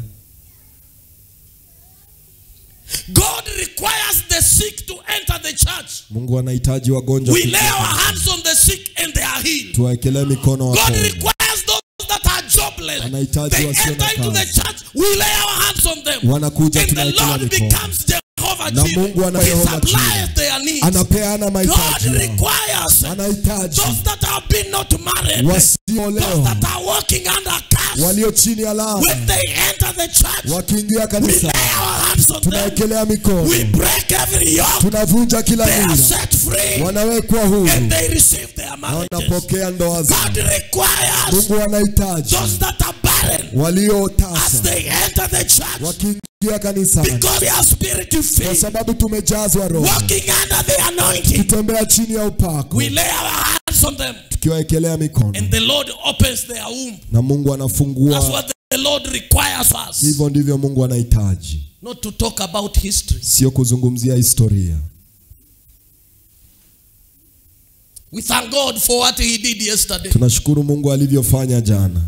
B: God requires the sick to enter the church.
C: Mungu anahitaji wagonjwa.
B: We lay our hands on the sick and they are healed.
C: Tuwaekelee mikono
B: God
C: wagonjwa.
B: requires those that are jobless.
C: Anahitaji
B: They
C: wasio na
B: enter into the
C: kazi.
B: church. We lay our hands on them.
C: Wanakuja
B: And the
C: tunaekelea
B: Lord
C: mikono.
B: becomes Jehovah
C: Na
B: Jireh.
C: Mungu
B: He
C: anayehova
B: supplies their needs.
C: Anapeana
B: God
C: mahitaji.
B: requires
C: Anahitaji
B: those that have been not married, those
C: wasiolewa,
B: that are walking under curse,
C: walio chini ya laana,
B: when they enter the church,
C: wakiingia
B: we
C: kanisa
B: lay our hands on them.
C: tunaekelea mikono.
B: We break every yoke.
C: Tunavunja kila
B: They are
C: nira.
B: set free.
C: Wanawekwa huru.
B: And they receive their
C: Na
B: marriages.
C: wanapokea ndoa zao.
B: God requires
C: Mungu anahitaji
B: those that are barren
C: walio
B: as
C: tasa
B: they enter the church,
C: wakiingia kanisa,
B: because they are spirit
C: kwa
B: filled,
C: sababu tumejazwa roho,
B: walking under the anointing.
C: tutembea chini ya upako,
B: We lay our hands on them,
C: tukiwaekelea mikono,
B: and the Lord opens their womb.
C: na Mungu
B: That's
C: anafungua.
B: what the Lord requires us.
C: Hivyo ndivyo Mungu anahitaji,
B: Not to talk about history.
C: sio kuzungumzia historia.
B: We thank God for what He did yesterday.
C: Tunashukuru Mungu alivyofanya jana.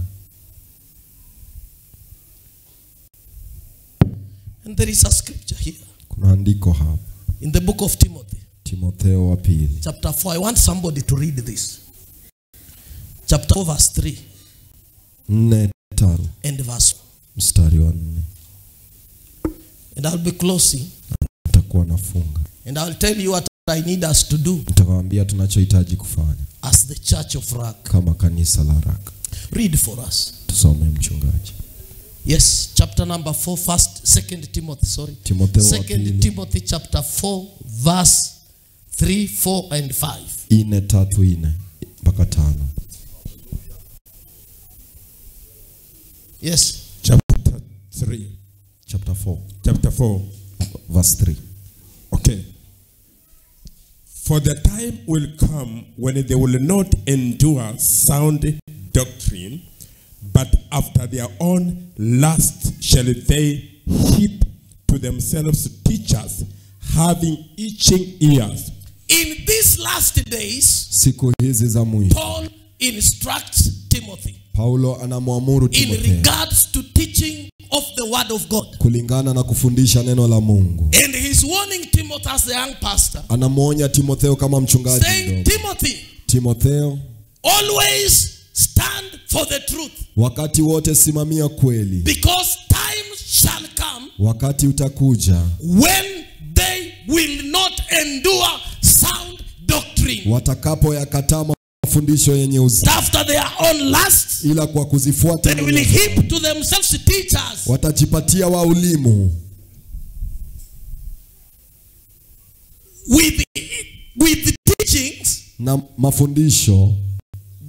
B: And there is a scripture here
C: Kuna andiko hapa,
B: in the book of Timothy,
C: Timotheo wa pili,
B: chapter 4. I want somebody to read this. Chapter 4 verse 3
C: 4:3
B: and verse 4.
C: mstari wa 4.
B: And I'll be closing.
C: Nitakuwa nafunga.
B: And I'll tell you what I need us to do
C: Nitakwambia tunachohitaji kufanya
B: as the church of Rock.
C: kama kanisa la Rock.
B: Read for us.
C: Tusome mchungaji.
B: Yes, chapter number 4, Second Timothy, sorry.
C: Timotheo wa
B: Second
C: pili,
B: Timothy chapter 4 verse 3, 4 and 5.
C: 4:3 mpaka 5.
B: Yes.
D: Chapter 3.
C: Chapter 4
D: Chapter 4.
C: verse 3.
D: Okay. For the time will come when they will not endure sound doctrine, but after their own lust shall they heap to themselves teachers, having itching ears.
B: In these last days,
C: Siku hizi za mwisho,
B: Paul instructs Timothy
C: Paulo anamwamuru
B: in
C: Timotheo
B: regards to teaching of the word of God.
C: kulingana na kufundisha neno la Mungu.
B: And he's warning Timothy as a young pastor,
C: Anamwonya Timotheo kama mchungaji
B: saying,
C: mdogo.
B: Timothy,
C: Timotheo,
B: always stand for the truth,
C: wakati wote simamia kweli.
B: because time shall come
C: Wakati utakuja
B: when they will not endure sound doctrine.
C: watakapoyakataa mafundisho yenye uzima,
B: After their own lusts,
C: ila kwa kuzifuata
B: they will heap to themselves teachers.
C: watajipatia waulimu
B: With the teachings
C: na mafundisho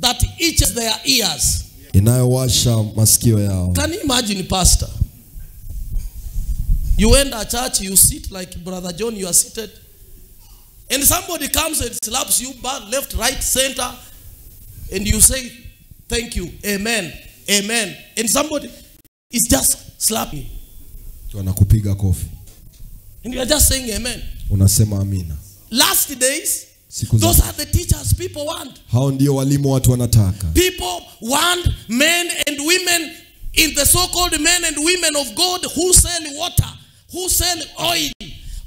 B: that itches their ears.
C: inayowasha masikio yao.
B: Can you imagine, pastor? You enter a church, you sit like Brother John, you are seated, and somebody comes and slaps you back, left, right, center, and you say, thank you, amen, amen. And somebody is just slapping,
C: Wanakupiga kofi,
B: and you are just saying amen.
C: unasema amina.
B: Last days,
C: Siku za
B: those are the teachers people want.
C: hao ndio walimu watu wanataka.
B: People want men and women in the so-called men and women of God who sell water, who sell oil,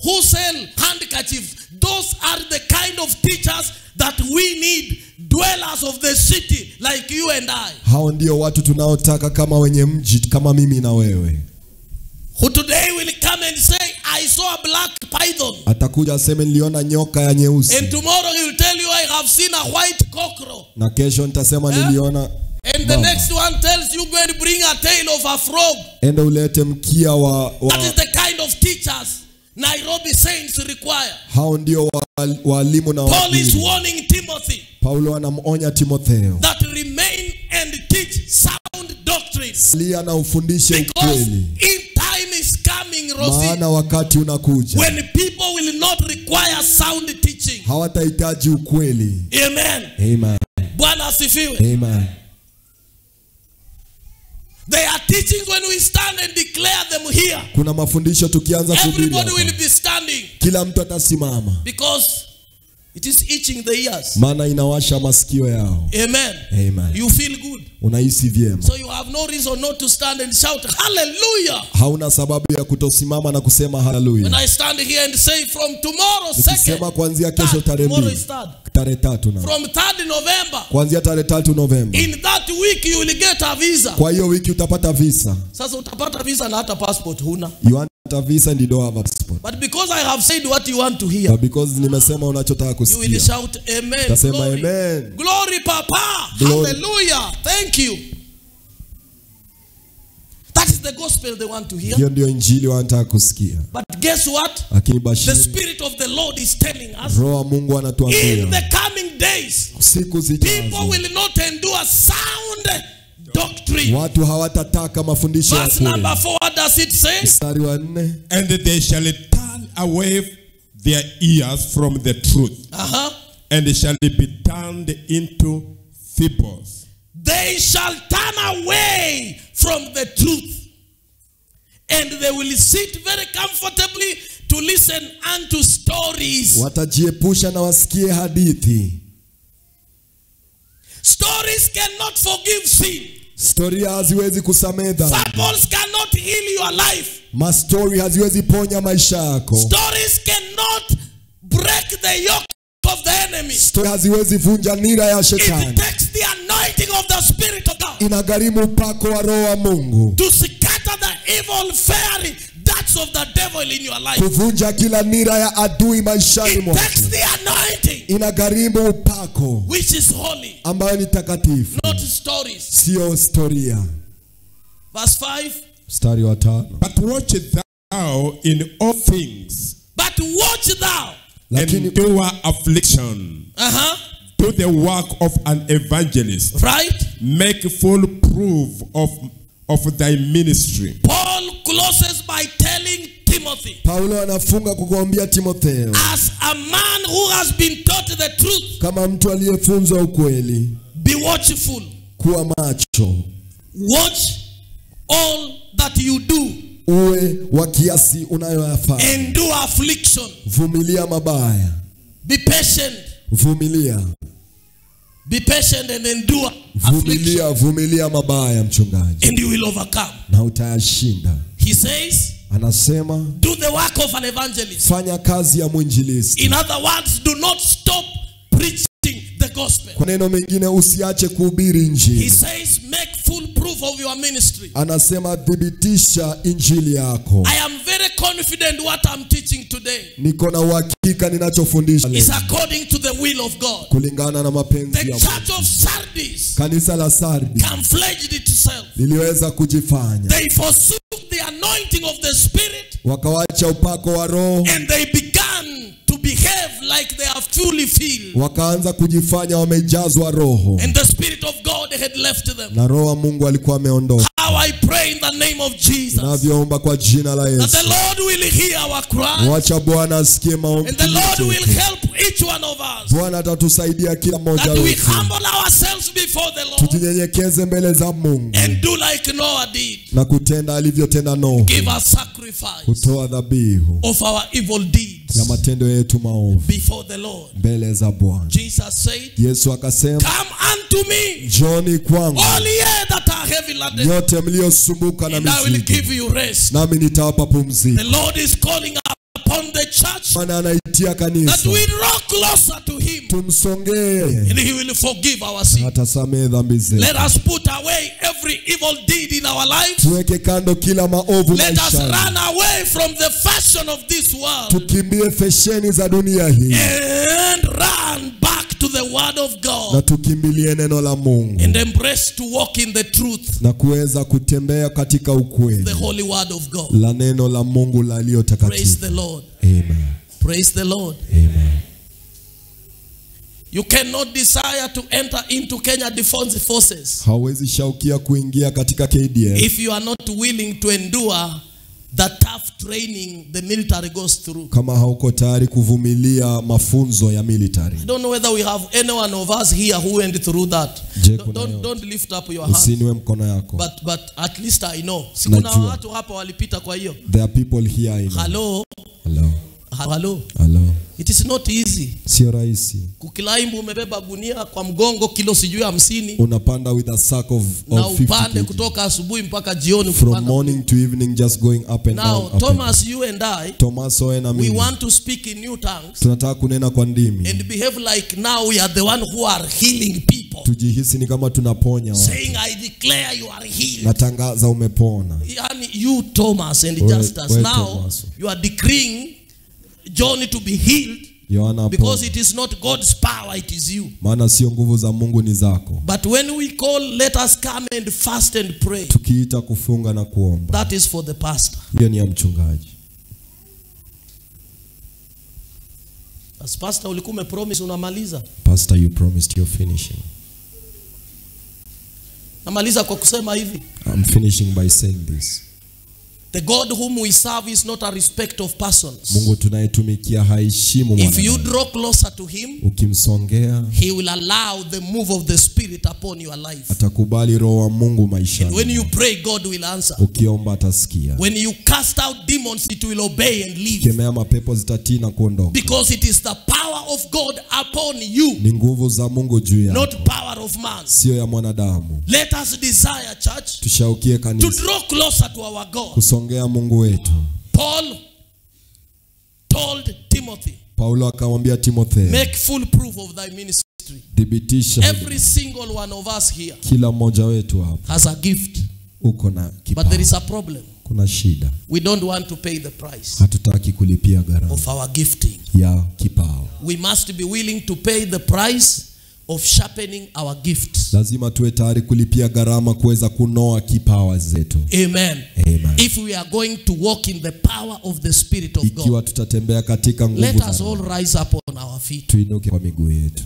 B: who sell handkerchiefs. Those are the kind of teachers that we need, dwellers of the city like you and I.
C: Hao ndio watu tunaotaka kama wenye mji kama mimi na wewe.
B: Who today will come and say, I saw a black python.
C: Atakuja aseme niliona nyoka ya nyeusi.
B: And tomorrow he will tell you, I have seen a white cockroach.
C: Na kesho nitasema niliona
B: And the next one tells you, go and bring a tail of a frog.
C: enda ulete mkia
B: That is the kind of teachers Nairobi saints require.
C: hao ndio walimu na
B: Paul is
C: wahubiri.
B: warning Timothy
C: Paulo anamonya Timotheo,
B: that remain and teach sound doctrine,
C: lia na ufundishe
B: because
C: ukweli,
B: in time Rosie,
C: maana wakati unakuja
B: when people will not require sound teaching.
C: hawatahitaji ukweli.
B: Amen.
C: Amen.
B: Bwana asifiwe.
C: Amen.
B: There are teachings when we stand and declare them here.
C: Kuna mafundisho tukianza kuhubiri
B: Everybody
C: hapa,
B: will be standing
C: kila mtu atasimama,
B: because it is itching the ears.
C: maana inawasha masikio yao.
B: Amen.
C: Amen.
B: You feel good.
C: Unahisi vyema,
B: So you have no reason not to stand and shout hallelujah.
C: hauna sababu ya kutosimama na kusema
B: When
C: haleluya.
B: I stand here and say from tomorrow
C: Nikisema
B: second,
C: kuanzia kesho tarehe
B: tomorrow
C: 2,
B: is third.
C: tarehe 3 na
B: From 3rd November,
C: kuanzia tarehe 3 Novemba,
B: in that week you will get a visa.
C: kwa hiyo wiki utapata visa.
B: Sasa utapata visa na hata passport huna.
C: You want a visa and you don't have a passport.
B: But because I have said what you want to hear,
C: But because nimesema unachotaka
B: you will
C: kusikia,
B: shout amen.
C: utasema
B: Glory.
C: amen.
B: Glory, Papa.
C: Glory.
B: Hallelujah. Thank you. That is the gospel they want to hear.
C: Hiyo ndio injili wanataka kusikia.
B: But guess what?
C: Lakini
B: The
C: bashiri,
B: Spirit of the Lord is telling us
C: Roho wa Mungu
B: in
C: anatuambia
B: the coming days,
C: siku
B: people
C: zijazo
B: will not endure sound doctrine.
C: watu hawatataka mafundisho ya
B: Verse number
C: kweli.
B: 4, what does it say?
C: Mstari wa 4,
D: And they shall turn away their ears from the truth, and they shall be turned into fables.
B: They shall turn away from the truth, and they will sit very comfortably to listen unto stories.
C: watajiepusha na wasikie hadithi.
B: Stories cannot forgive sin.
C: Storia haziwezi kusamehe dhambi.
B: Fables cannot heal your life.
C: Mastori haziwezi ponya maisha yako.
B: Stories cannot break the yoke of the enemy.
C: Story haziwezi vunja nira ya
B: It
C: shetani.
B: takes the anointing of the Spirit of God
C: Inagharimu upako wa Roho wa Mungu
B: to scatter the evil fairy darts of the devil in your life.
C: kuvunja kila nira ya adui maishani
B: It takes
C: mwako.
B: the anointing
C: Inagharimu upako
B: which is holy,
C: ambayo ni takatifu,
B: not stories.
C: sio historia.
B: Verse 5.
C: Mstari wa 5,
D: But watch thou in all things,
B: But watch thou.
C: lakini
D: endure affliction, do the work of an evangelist,
B: Right?
D: make full proof of thy ministry.
B: Paul closes by telling Timothy,
C: Paulo anafunga kukuambia Timotheo,
B: as a man who has been taught the truth,
C: kama mtu aliyefunzwa ukweli,
B: be watchful.
C: kuwa macho,
B: Watch all that you do.
C: uwe wa kiasi unayoyafanya,
B: Endure affliction.
C: vumilia mabaya,
B: Be patient.
C: vumilia,
B: Be patient and endure affliction.
C: vumilia mabaya mchungaji,
B: And you will overcome.
C: na utayashinda.
B: He says,
C: Anasema
B: do the work of an evangelist.
C: fanya kazi ya mwinjilisti.
B: In other words, do not stop preaching the gospel.
C: Kwa neno mengine, usiache kuhubiri
B: He
C: injili.
B: says, make full proof of your ministry.
C: Anasema thibitisha injili yako.
B: I am very confident what I'm teaching today
C: Niko na uhakika ninachofundisha
B: is
C: leo
B: according to the will of God.
C: kulingana na mapenzi
B: The
C: ya Mungu.
B: church of Sardis
C: Kanisa la Sardi
B: camouflaged itself.
C: liliweza kujifanya,
B: They forsook the anointing of the Spirit
C: wakawacha upako wa Roho,
B: and they began to behave like they are fully filled.
C: wakaanza kujifanya wamejazwa Roho,
B: And the Spirit of God had left them.
C: na Roho wa Mungu alikuwa ameondoka.
B: How I pray in the name of Jesus
C: Navyoomba kwa jina la
B: that
C: Yesu,
B: the Lord will hear our cry
C: wacha Bwana asikie maombi
B: and the Lord will
C: yetu.
B: help each one of us.
C: Bwana atatusaidia kila mmoja
B: That we
C: wetu,
B: humble ourselves before the Lord
C: tujinyenyekeze mbele za Mungu
B: and do like Noah did.
C: na kutenda alivyotenda Nuhu,
B: Give a sacrifice
C: kutoa dhabihu
B: of our evil deeds
C: ya matendo yetu maovu
B: before the Lord.
C: mbele za Bwana.
B: Jesus said,
C: Yesu akasema,
B: come unto me,
C: njoni kwangu
B: all ye that are heavy laden,
C: nyote mliosumbuka na
B: and I will
C: mizigo,
B: give you rest.
C: nami nitawapa pumziko.
B: The Lord is calling upon the church
C: Bwana anaitia
B: that
C: kanisa
B: we draw closer to him
C: tumsongee,
B: and he will forgive our sin.
C: atasamehe dhambi zetu.
B: Let us put away every evil deed in our lives.
C: Tuweke kando kila maovu
B: Let us
C: maishani,
B: run away from the fashion of this world
C: tukimbie fesheni za dunia hii
B: and run back to the word of
C: na
B: God
C: tukimbilie neno la Mungu
B: and embrace to walk in the truth,
C: na kuweza kutembea katika
B: the
C: ukweli
B: holy word of God.
C: la neno la Mungu la lililo
B: Praise
C: takatifu.
B: the Lord.
C: Amen.
B: Praise the Lord.
C: Amen.
B: You cannot desire to enter into Kenya Defense Forces
C: Hawezi shaukia kuingia katika KDF
B: if you are not willing to endure the tough training the military goes through.
C: Kama hauko tayari kuvumilia mafunzo ya military.
B: I don't know whether we have any one of us here who went through that. Don't lift up your hand.
C: Usiinue mkono yako.
B: But at least I know. Sikuna watu hapa walipita kwa hiyo.
C: There are people here I know.
B: Hello.
C: Hello.
B: Hello.
C: Hello.
B: It is not easy.
C: Sio rahisi.
B: Kukilaimbu umebeba gunia kwa mgongo kilo sijui 50.
C: Unapanda with a sack of 50
B: na upande kutoka asubuhi mpaka jioni.
C: From morning to evening just going up and down.
B: Now Thomas, you and I,
C: Tomaso and
B: we want to speak in new tongues.
C: Tunataka kunena kwa ndimi.
B: And behave like now we are the one who are healing people.
C: Tujihisi ni kama tunaponya watu.
B: Saying I declare you are healed.
C: Natangaza umepona.
B: Yani you Thomas and Justus now Thomas. You are decreeing John to be healed. Because it is not God's power, it is you.
C: Maana sio nguvu za Mungu ni zako.
B: But when we call, let us come and fast and pray.
C: Tukiita kufunga na kuomba.
B: That is for the pastor.
C: Hiyo ni ya mchungaji.
B: As pastor ulikuwa umepromise unamaliza.
C: Pastor, you promised you're finishing.
B: Namaliza kwa kusema hivi.
C: I'm finishing by saying this.
B: The God whom we serve is not a respect of persons.
C: Mungu tunayetumikia haheshimu mwanadamu.
B: If you draw closer to him,
C: ukimsongea,
B: he will allow the move of the Spirit upon your life.
C: Atakubali roho wa Mungu maishani.
B: And when you pray, God will answer.
C: Ukiomba atasikia.
B: When you cast out demons, it will obey and leave.
C: Kemea mapepo zitatii na kuondoka.
B: Because it is the power of God upon you.
C: Ni nguvu za Mungu juu yako.
B: Not power of man.
C: Sio ya mwanadamu.
B: Let us desire, church,
C: tushaukie kanisa,
B: to draw closer to our God.
C: Kusongea Mungu wetu.
B: Paul told Timothy,
C: Paulo akamwambia Timotheo,
B: make full proof of thy ministry.
C: Thibitisha.
B: Every single one of us here,
C: kila mmoja wetu hapa,
B: has a gift.
C: Uko na kipawa.
B: But there is a problem.
C: Kuna shida.
B: We don't want to pay the price.
C: Hatutaki kulipia gharama
B: of our gifting.
C: Ya kipawa.
B: We must be willing to pay the price of sharpening our gifts.
C: Lazima tuwe tayari kulipia gharama kuweza kunoa kipawa zetu.
B: Amen.
C: Amen.
B: If we are going to walk in the power of the Spirit of God,
C: ikiwa tutatembea katika nguvu,
B: let us all rise up on our feet.
C: Tuinuke kwa miguu yetu.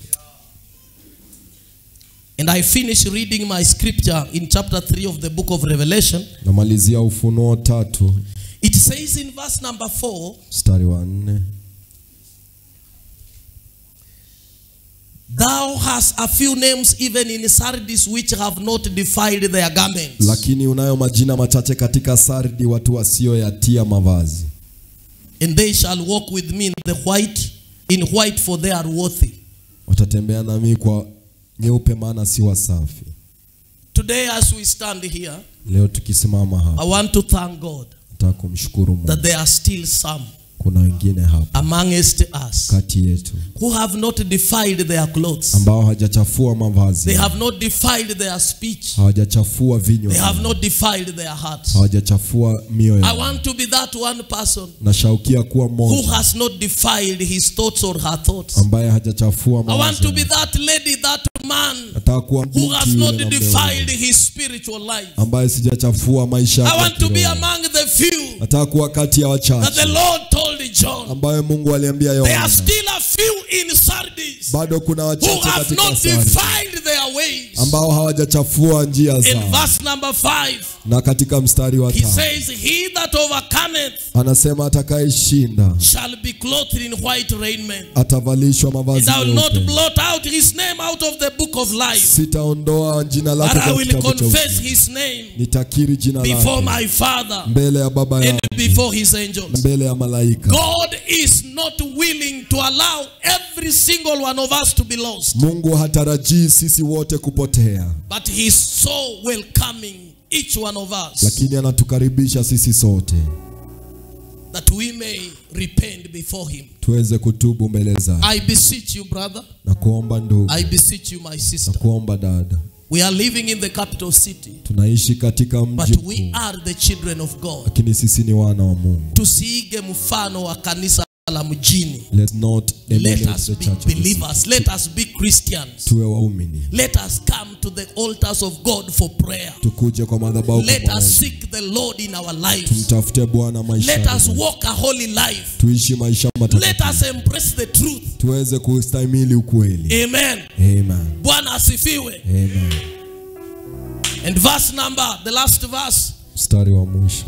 B: And I finish reading my scripture in chapter 3 of the book of Revelation.
C: Namalizia Ufunuo 3.
B: It says in verse number 4,
C: mstari wa 4,
B: thou hast a few names even in Sardis which have not defiled their garments.
C: Lakini unayo majina machache katika Sardi, watu wasioyatia mavazi.
B: And they shall walk with me in white for they are worthy.
C: Watatembea nami kwa nyeupe, maana si wasafi.
B: Today as we stand here,
C: leo tukisimama hapa,
B: I want to thank God
C: nataka kumshukuru Mungu
B: that there are still some
C: kuna wengine hapa
B: amongst us
C: kati yetu
B: who have not defiled their clothes.
C: ambao hawajachafua mavazi.
B: They have not defiled their speech.
C: Hawajachafua vinywa.
B: They have not defiled their hearts.
C: Hawajachafua mioyo.
B: I want to be that one person
C: nashaukia kuwa mmoja
B: who has not defiled his thoughts or her thoughts.
C: ambaye hajachafua
B: mawazo. I want to be that lady, that man who has not defiled his spiritual life.
C: ambaye sijachafua maisha yake.
B: I want to be among the few
C: nataka kuwa kati ya wachache
B: that the Lord told John,
C: ambaye Mungu aliambia Yohana,
B: there are still a few in Sardis
C: bado kuna wachache katika
B: not defiled their ways,
C: ambao hawajachafua njia zao.
B: In verse number 5,
C: na katika mstari wa 5,
B: he says, he that overcometh,
C: anasema atakayeshinda
B: shall be clothed in white raiment,
C: atavalishwa mavazi
B: meupe. And I will not
C: meupe.
B: blot out his name out of the book of life.
C: Sitaondoa jina lake
B: But I
C: katika
B: will
C: kitabu cha
B: confess
C: uzima.
B: his name
C: Nitakiri jina
B: before
C: lake
B: my Father
C: mbele ya Baba yangu
B: and before his angels.
C: mbele ya malaika.
B: God is not willing to allow every single one of us to be lost.
C: Mungu hatarajii sisi wote kupotea,
B: but he is so welcoming each one of us,
C: lakini anatukaribisha sisi sote
B: that we may repent before him.
C: tuweze kutubu mbele zake.
B: I beseech you, brother.
C: Na kuomba ndugu.
B: I beseech you, my sister.
C: Na kuomba dada.
B: We are living in the capital city.
C: Tunaishi katika mji
B: mkuu. But we are the children of God.
C: Lakini sisi ni wana wa Mungu.
B: Tusiige mfano wa kanisa la mjini.
C: Let's not
B: let us be believers. Let us be Christians.
C: Tuwe waumini.
B: Let us come to the altars of God for prayer.
C: Tukuje kwa madhabahu.
B: Let us seek the Lord in our lives.
C: Tumtafute Bwana maisha.
B: Let us walk a holy life.
C: Tuishi maisha matakatifu.
B: Let us embrace the truth.
C: Tuweze kustahimili ukweli.
B: Amen.
C: Amen.
B: Bwana asifiwe.
C: Amen.
B: And verse number, the last verse.
C: Mstari wa mwisho.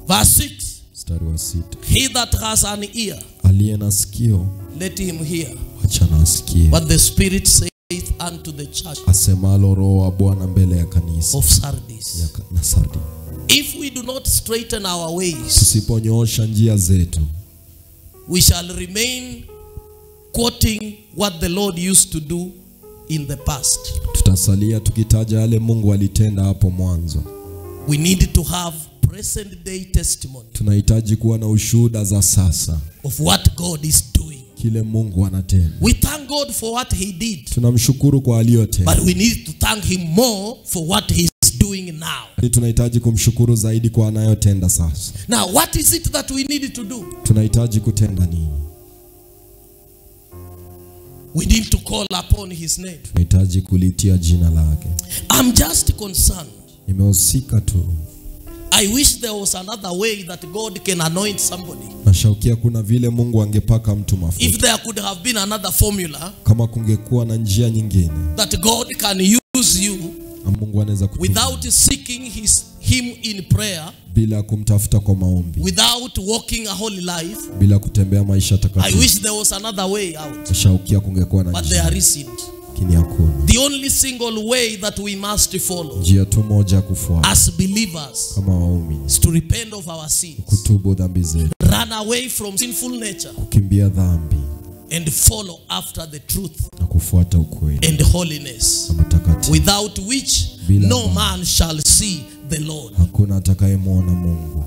B: Verse 6.
C: Mstari wa 6.
B: He that has an ear,
C: Aliye na sikio,
B: let him hear
C: acha na asikie.
B: what the Spirit saith unto the church
C: Asemalo Roho wa Bwana mbele ya kanisa
B: of Sardis.
C: na Sardi.
B: If we do not straighten our ways,
C: Tusiponyoosha njia zetu,
B: we shall remain quoting what the Lord used to do in the past.
C: tutasalia tukitaja yale Mungu alitenda hapo mwanzo.
B: We need to have present day testimony
C: Tunahitaji kuwa na ushuhuda za sasa,
B: of what God is doing.
C: kile Mungu anatenda.
B: We thank God for what he did,
C: Tunamshukuru kwa aliyotenda,
B: but we need to thank him more for what he is doing now.
C: tunahitaji kumshukuru zaidi kwa anayotenda sasa.
B: Now, what is it that we need to do?
C: Tunahitaji kutenda nini?
B: We need to call upon his name.
C: Tunahitaji kulitia jina lake.
B: I'm just concerned.
C: Nimehusika tu.
B: I wish there was another way that God can anoint somebody.
C: Nashaukia kuna vile Mungu angepaka mtu
B: If
C: mafuta.
B: there could have been another formula
C: Kama kungekuwa na njia nyingine,
B: that God can use you
C: Mungu anaweza kutumia
B: without seeking him in prayer,
C: bila kumtafuta kwa maombi,
B: without walking a holy life.
C: bila kutembea maisha
B: I
C: takatifu.
B: wish there was another way out,
C: Nashaukia kungekuwa na
B: but
C: njia,
B: there isn't.
C: lakini hakuna.
B: The only single way that we must follow
C: Njia tu moja ya kufuata
B: as believers
C: kama waumini,
B: is to repent of our sins,
C: kutubu dhambi zetu,
B: run away from sinful nature,
C: kukimbia dhambi
B: and follow after the truth
C: na kufuata ukweli
B: and holiness,
C: na utakatifu.
B: without which
C: Bila
B: no
C: dhambi.
B: man shall see the Lord.
C: Hakuna atakayemwona Mungu.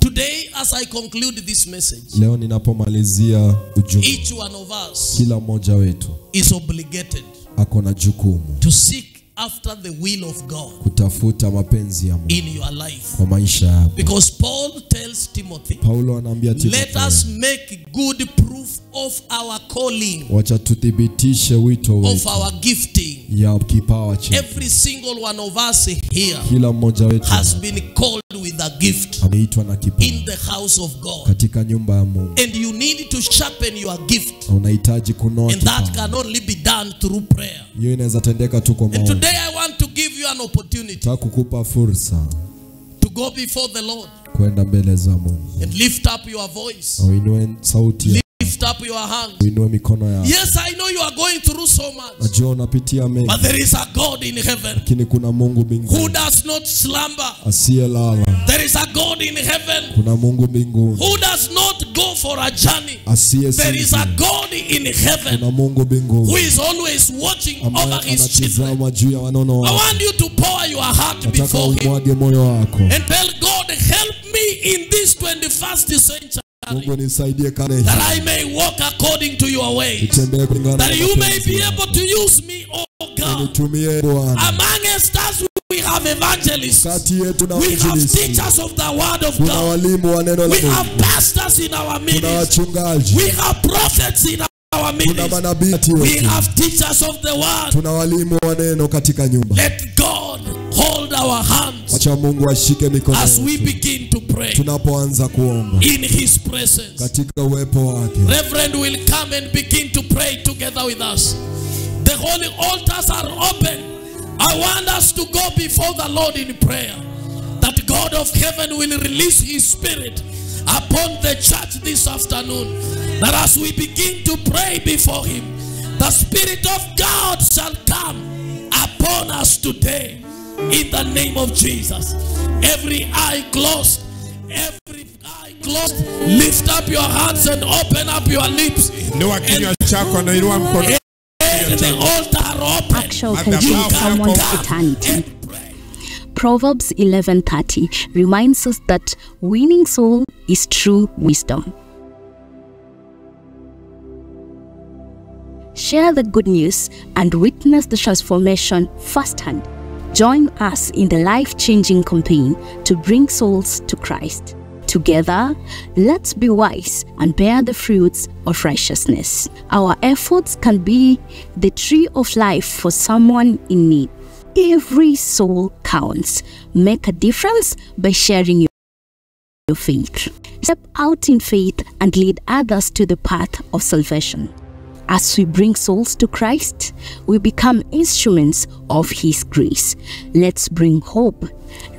B: Today, as I conclude this message,
C: Leo ninapomalizia ujumbe,
B: each one of us
C: kila mmoja wetu
B: is obligated
C: ako na jukumu
B: to seek after the will of God
C: kutafuta mapenzi ya Mungu
B: in your life.
C: kwa maisha yako.
B: Because Paul tells Timothy,
C: Paulo anaambia
B: let
C: Timotheo,
B: us make good proof of our calling,
C: wacha tuthibitishe wito
B: of
C: wetu
B: our gifting.
C: ya kipawa chetu.
B: Every single one of us here
C: Kila mmoja wetu
B: has been called with a gift
C: ameitwa na kipawa
B: in the house of God.
C: katika nyumba ya Mungu.
B: And you need to sharpen your gift.
C: Na unahitaji kunoa
B: And that
C: kipawa.
B: can only be done through prayer.
C: Hiyo inaweza tendeka tu kwa
B: And
C: maombi.
B: today I want to give you an opportunity
C: Nataka kukupa fursa
B: to go before the Lord
C: kwenda mbele za Mungu.
B: and lift up your voice.
C: Na uinue sauti yako,
B: Lift up your hand.
C: uinue mikono yako.
B: Yes, I know you are going through so much,
C: Najua unapitia mengi,
B: but there is a God in heaven
C: lakini kuna Mungu
B: who
C: mbinguni
B: does not slumber.
C: asiyelala.
B: There is a God in heaven
C: Kuna Mungu mbinguni
B: who does not go for a journey. There is a
C: asiyesinzia.
B: God in heaven
C: Kuna Mungu
B: who
C: mbinguni
B: is always watching
C: ambaye
B: over his children.
C: anatizama juu ya wanono
B: I
C: wake.
B: want you to pour your heart
C: Nataka
B: before him
C: umwage moyo wako.
B: and tell God, help me in this 21st century,
C: Mungu nisaidie karne
B: that
C: hii.
B: I may walk according to your ways,
C: Nitembee kulingana na
B: that you may
C: mapenzi
B: be
C: yako.
B: able to use me, oh God.
C: Nitumie Bwana.
B: Amongst us we have evangelists,
C: Kati yetu na
B: we have
C: wainjilisti.
B: teachers of the word of
C: Kuna
B: God,
C: walimu wa neno la
B: we have
C: Mungu.
B: pastors in our
C: Kuna
B: ministry,
C: wachungaji.
B: we have prophets in our
C: Kuna
B: ministry,
C: manabii kati
B: we
C: yetu.
B: have teachers of the word.
C: Tuna walimu wa neno katika nyumba.
B: Let God hold our hands
C: Wacha Mungu ashike mikono
B: as we
C: yetu
B: begin to pray
C: tunapoanza kuomba
B: in his presence.
C: katika uwepo wake.
B: Reverend will come and begin to pray together with us. The holy altars are open. I want us to go before the Lord in prayer, that God of heaven will release his spirit upon the church this afternoon, that as we begin to pray before him, the Spirit of God shall come upon us today in the name of Jesus. Every eye closed, lift up your hands and open up your lips.
D: Inua kinywa chako na inua mkono.
B: And the altar are open.
E: Actual can change someone's eternity. Proverbs 11:30 reminds us that winning soul is true wisdom. Share the good news and witness the transformation firsthand. Join us in the life-changing campaign to bring souls to Christ. Together, let's be wise and bear the fruits of righteousness. Our efforts can be the tree of life for someone in need. Every soul counts. Make a difference by sharing your faith. Step out in faith and lead others to the path of salvation. As we bring souls to Christ, we become instruments of His grace. Let's bring hope,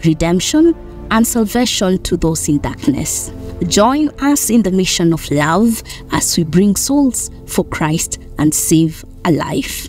E: redemption, and salvation to those in darkness. Join us in the mission of love as we bring souls for Christ and save a life.